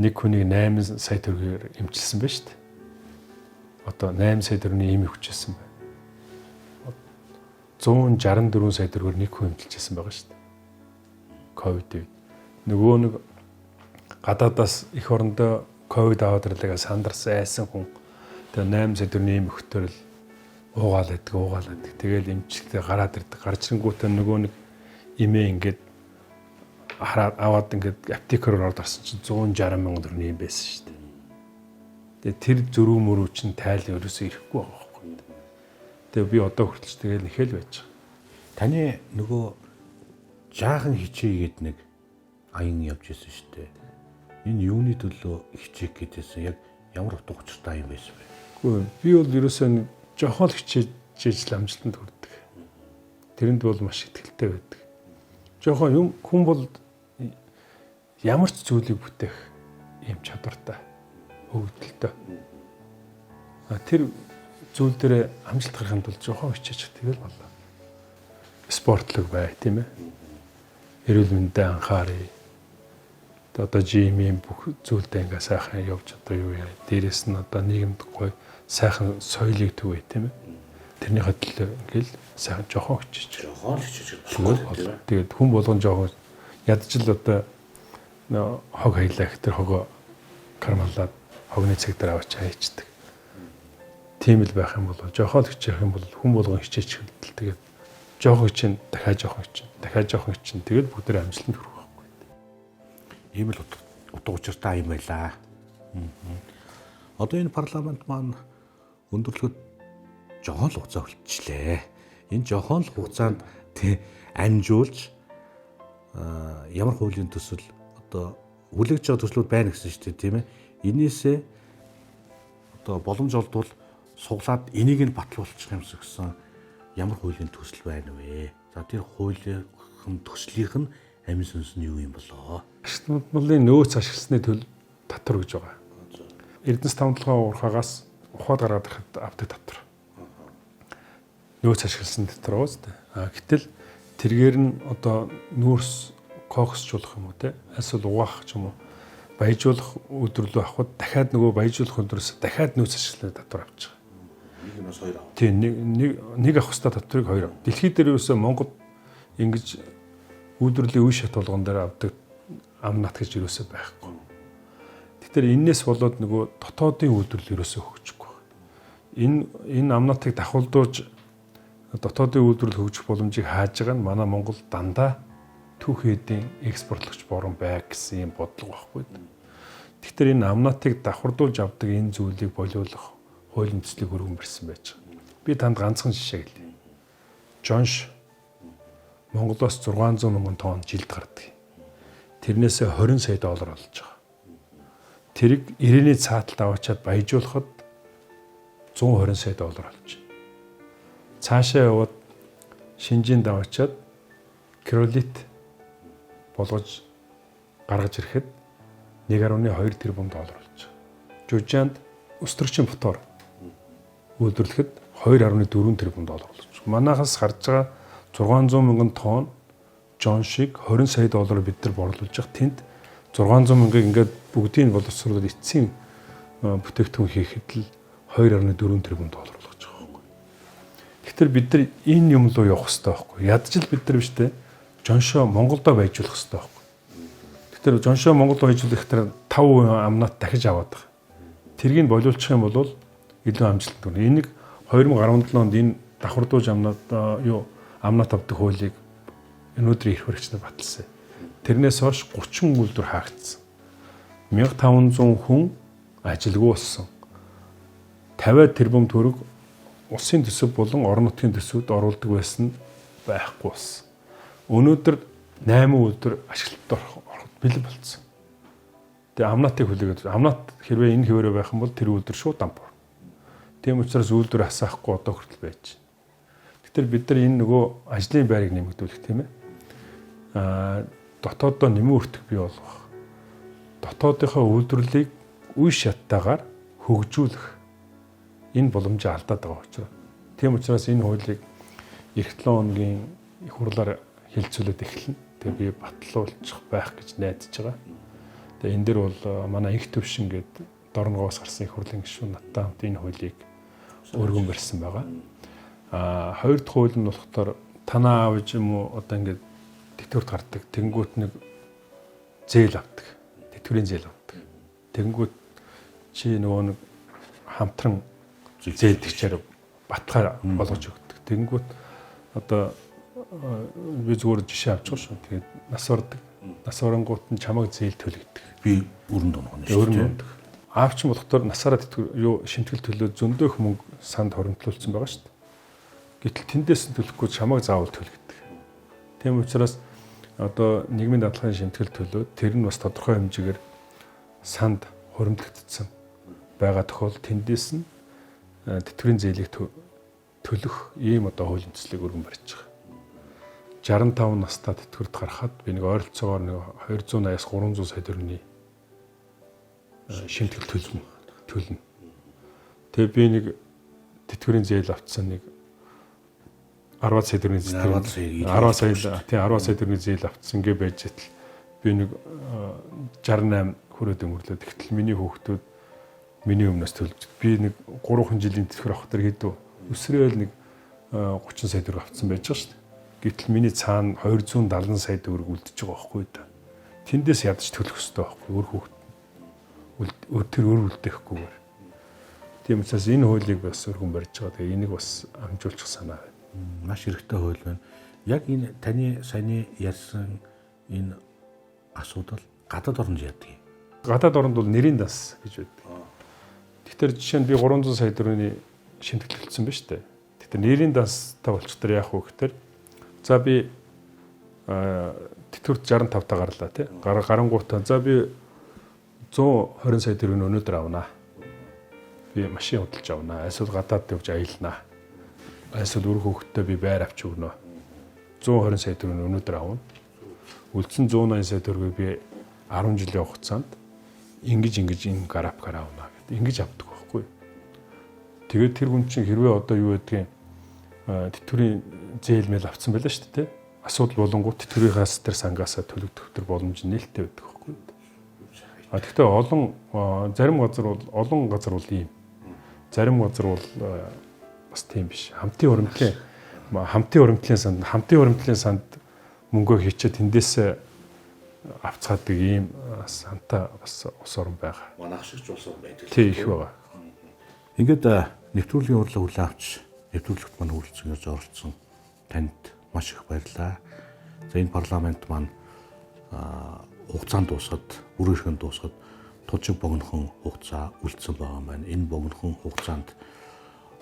нэг хүнийг 8 сая төгрөгөөр эмчилсэн байна шүү дээ. Одоо 8 сая төгрөгийн эм хүчээсэн байна. 164 сая төгрөгөөр нэг хүн эмчилжсэн байгаа шүү дээ. Ковид үед. Нөгөө нэг гадаадаас эх орондоо ковид аваад ирлээ сандарсан, айсан хүн тэгээ 8 сая төгрөгийн эм өгтөр л уугаал байдаг. Тэгэл эмчилгээ гараад ирдэг. Гарч ирэнгүүтээ нөгөө нэг эмээ ингээд хараад аваад ингээд аптекаар ороод орсон чинь 160 мянган төгрөгийн юм байсан шүү дээ. Тэгээ тэр зөрүү мөрүү чинь тайл ерөөсөө ирэхгүй байгаа байхгүй. Тэгээ би одоо хүртэл тэгэл нэхэл байж байгаа. Таны нөгөө жаахан хичээгээд нэг аян явж исэн шүү дээ. Энэ юуны төлөө хичээх гэдээсэн, яг ямар утга учиртай юм байсан бэ? Үгүй, би бол ерөөсөө жохон л хичээж л амжилтанд хүрдэг. Тэрэнд бол маш ихтэй байдаг. Жохон юм хүн бол ямар ч зүйлийг бүтээх ийм чадвартай, өгөгдөлтэй. Тэр зүйл дээр амжилт гаргахын тулд жохон хичээж тэгэл боллоо. Спортлог бай, тийм ээ. Эрүүл мэндэд анхааръя. Одоо жимийн бүх зүйлдээ ингээ сайхан явж одоо юу яа. Дээрээс нь одоо нийгэмд гоё сайхан соёлыг түгээе, тийм ээ. Тэрний төлөө ингээл сайхан жохон хичээж. Жохон л хичээж боллоо. Тэгээд хүн болгон жохон ядаж л одоо хог хаялаа их тэр хогоо кармаллаад хогны цаг дээр аваач хайчдаг. Тийм л байх юм бол жохон л хичээх юм бол хүн болгон хичээчих л тэгээд жохон хичээн, дахиад жохон хичээн, дахиад жохон хичээн, тэгээд бүгдээ амжилтанд хүрэх байхгүй. Ийм л утга учиртай юм байлаа. Одоо энэ парламент маань өндөрлөхөд жохон л хугацаа үлдчихлээ. Энэ жохон л хугацаанд амжуулж ямар хуулийн төсөл одоо хүлээгдэж байгаа төслүүд байна гэсэн шүү дээ, тийм ээ. Энээсээ одоо боломж олдвол суглаад энийг нь батлуулчих юмсан гэсэн ямар хуулийн төсөл байна вэ? За, тэр хуулийн төслийнх нь амин сүнс нь юу юм болоо? Ашигтлалын нөөц ашигласны төл татвар гэж байгаа. Эрдэнэс 5-7 уурхаагаас ухаад гаргаад ирэхэд авдаг татвар. Нөөц ашигласан татвар уу зү. А гэтэл тэргээр нь одоо нүүрс коксжуулах юм уу те, эсвэл угаах ч юм уу баяжуулах өдөрлөө авахд дахиад нөгөө баяжуулах өдрөөс дахиад нөөц ашиглах татвар авч байгаа. Нэг юмас хоёр ав. Тийм, нэг авах хэвээр татварыг хоёр ав. Дэлхий дээр ерөөсөө Монгол ингэж үйлдвэрлэлийн үе шат болгон дээр авдаг ам нат гэж ерөөсөө байхгүй. Тэгэхээр энээс болоод нөгөө дотоодын үйлдвэрлэл ерөөсөө хөгжихгүй байна. Энэ ам натыг давхуулдуулж дотоодын үйлдвэрлэл хөгжих боломжийг хааж байгаа нь манай Монгол дандаа түүх эдийн экспортлогч борон байг гэсэн юм бодлого байхгүй. Тэгэхээр энэ амнатыг давхардуулж авдаг энэ зүйлийг болиулах хуулийн төслийг өргөн барьсан байж байгаа. Би танд ганцхан жишээ хэлье. Жонш Монголоос 600 мянган тонн жилд гардаг. Тэрнээсээ 20 сая доллар олж байгаа. Тэрийг ирээний цааталд аваачаад баяжуулахад 120 сая доллар олж байна. Цаашаа яваад Шинжинд аваачаад кролит болгож гаргаж ирэхэд 1.2 тэрбум доллар болж байгаа. Жужаанд өстрөгчийн мотор үйлдвэрлэхэд 2.4 тэрбум доллар болж байгаа. Манайхаас гарч байгаа 600 мянган тонн жон шиг 20 сая доллар бид нар борлуулж байгаа. Тэнд 600 мянгаыг ингээд бүгдийг боловсруулаад эцсийн бүтээгдэхүүн хийхэд л 2.4 тэрбум доллар болгож байгаа байхгүй. Тэгэхээр бид нар энэ юм руу явах хэрэгтэй байхгүй. Ядаж л бид нар биш үү? Жоншоо Монголдо байжуулах хэрэгтэй байхгүй. Тэгэхээр жоншоо Монголд байжуулах тэр 5% амнат дахиж аваад байгаа. Тэргийг болиулчих юм бол илүү амжилттай болно. Энийг 2017 онд энэ давхардууж амнат юу амнат авдаг хуулийг өнөөдрийн эрх баригч нар баталсан. Тэрнээс хойш 30 үйлдвэр хаагдсан. 1500 хүн ажилгүй болсон. 50 тэрбум төгрөг улсын төсөв болон орон нутгийн төсөвд оруулдаг байсан нь байхгүй болсон. Өнөөдөр 8 үйлдвэр ашиглалтад ороход бэлэн болцсон. Тэгээ амнатыг хүлээгээд амнат хэрвээ энэ хэвээрээ байх юм бол тэр үйлдвэр шууд дамп орно. Тийм учраас үйлдвэр асаахгүй одоо хүртэл байж. Тэгэхээр бид нар энэ нөгөө ажлын байрыг нэмэгдүүлэх тийм ээ. Дотооддоо нэмэн өртөг бий болгох. Дотоодынхоо үйлдвэрлэлийг үе шаттайгаар хөгжүүлэх энэ боломжийг алдаад байгаа учраас. Тийм учраас энэ хуулийг эх 7 хоногийн их хурлаар хэлцүүлээд эхэлнэ. Тэгээ би батлуулчих байх гэж найдаж байгаа. Тэгээ энэ дэр бол манай их төвшин гээд Дорногоос гарсан их хурлын гишүүн надтай хамт энэ хуулийг өргөн барьсан байгаа. Хоёр дахь хууль нь болохоор танаа аав юм уу одоо ингээд тэтгэврт гардаг. Тэнгүүт нэг зээл авдаг. Тэтгэврийн зээл авдаг. Тэнгүүт чи нөгөө нэг хамтран зээлдэгчээр баталгаа болгож өгдөг. Тэнгүүт одоо би зүгээр жишээ авч байгаа шүү. Тэгээд нас ордог. Нас оронгууд нь чамайг зээл төлөгдөг. Би өрөнд унах нь шүү. Өрөнд унадаг. Аав чинь болохоор насаараа тэтгэр юу шимтгэл төлөө зөндөөх мөнгө санд хоримтлуулсан байгаа шүү дээ. Гэтэл тэндээс нь төлөхгүй чамайг заавал төлөгдөг. Тийм учраас одоо нийгмийн даатгалын шимтгэл төлөө тэр нь бас тодорхой хэмжээгээр санд хуримтлагдсан байгаа тохиолдолд тэндээс нь тэтгэврийн зээлийг төлөх ийм одоо хуулийн төслийг өргөн барьж байгаа. 65 настай тэтгэврт гарахад би нэг ойролцоогоор нэг 280-аас 300 сая төгрөгийн шимтгэл төлнө. Тэгээ би нэг тэтгэврийн зээл авцсан нэг 10 сая төгрөгийн зээл 10 сая тий 10 сая төгрөгийн зээл авцсан гэ байж тал би нэг 68 хүрээд өнгөрлөө. Тэгтэл миний хүүхдүүд миний өмнөөс төлж би нэг 3 жилийн тэтгэвэр авах тэр хэд өсрөөл нэг 30 сая төгрөг авцсан байж байгаа шүү дээ. Гэтэл миний цаана 270 сая төгрөг үлдэж байгаа байхгүй да. Тэндээс ядаж төлөх ёстой байхгүй өөр хүүхд өөр тэр өөр үлдээхгүйгээр. Тийм учраас энэ хуулийг бас өргөн барьж байгаа. Тэгээ энийг бас амжуулчих санаа байна. Маш хэрэгтэй хууль байна. Яг энэ таны саяны ярьсан энэ асуудал гадаад оронд яадаг юм. Гадаад оронд бол нэрийн дас гэж байдаг. Тэгэхээр жишээ нь би 300 сая төгрөгийн шимтгэлсэн байна шүү дээ. Тэгэхээр нэрийн дастай болчихдор яах вэ гэхээр за би тэтгэврт 65 та гарлаа тий. Гарангуутаа за би 120 сая төгрөг өнөөдөр авнаа. Би машин худалдаж авнаа. Эсвэл гадаад явж аялнаа. Эсвэл үр хүүхэдтэй би байр авч өгнө. 120 сая төгрөг өнөөдөр авна. Үлдсэн 180 сая төгрөгийг би 10 жилийн хугацаанд ингэж энэ гарапгаар авна гэд ингэж авдаг байхгүй. Тэгээд тэр хүн чинь хэрвээ одоо юу гэдгийг тэтгэврийн зээл мэл авцсан байлаа шүү дээ. Асуудал болонгууд тэтгэврийнхаас тэр сангаасаа төлөгдөх тэр боломж нээлттэй байдаг байхгүй. А тэгвэл олон зарим газар бол олон газар бол ийм. Зарим газар бол бас тийм биш. Хамтын хуримтлалын санд мөнгөө хийчээ тэндээсээ авцгаадаг ийм санта бас ус орон байгаа. Манайх шиг ч улс орон байдаг. Тий их байгаа. Ингээд нэвтрүүлгийн урилга хүлээн авч нэвтрүүлэгт маань хүрэлцэн ирж оролцсон танд маш их баярлалаа. За энэ парламент маань хугацаанд дуусгаад, бүрээшгэн дуусгаад тужиг богинохон хугацаа үлдсэн байгаа юм байна. Энэ богинохон хугацаанд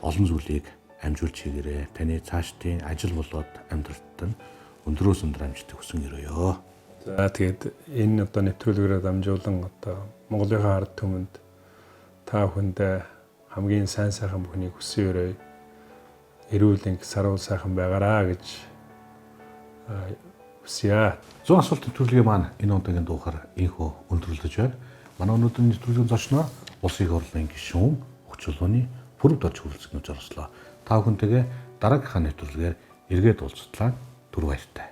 олон зүйлийг амжуулж хийгээрэй. Таны цаашдын ажил болоод амьдралд нь өндрөөс өндөр амжилтыг хүсэн өрөөё. За, тэгээд энэ одоо нэвтрүүлгээрээ дамжуулан одоо Монголынхаа ард түмэнд, та бүхэндээ хамгийн сайн сайхан бүхнийг хүсэн өрөөе. Эрүүл энх, саруул сайхан байгаараа гэж хүсье. 100 асуулт нэвтрүүлгийн маань энэ удаагийн дугаар ийнхүү өндөрлөж байна. Манай өнөөдрийн нэвтрүүлгийн зочноор Улсын их хурлын гишүүн Өгч чулууны Пүрэв дорж хүрэлцэн оролцлоо. Та бүхэнтэйгээ дараагийнхаа нэвтрүүлгээр эргээд уулзтлаа. Түр баяртай.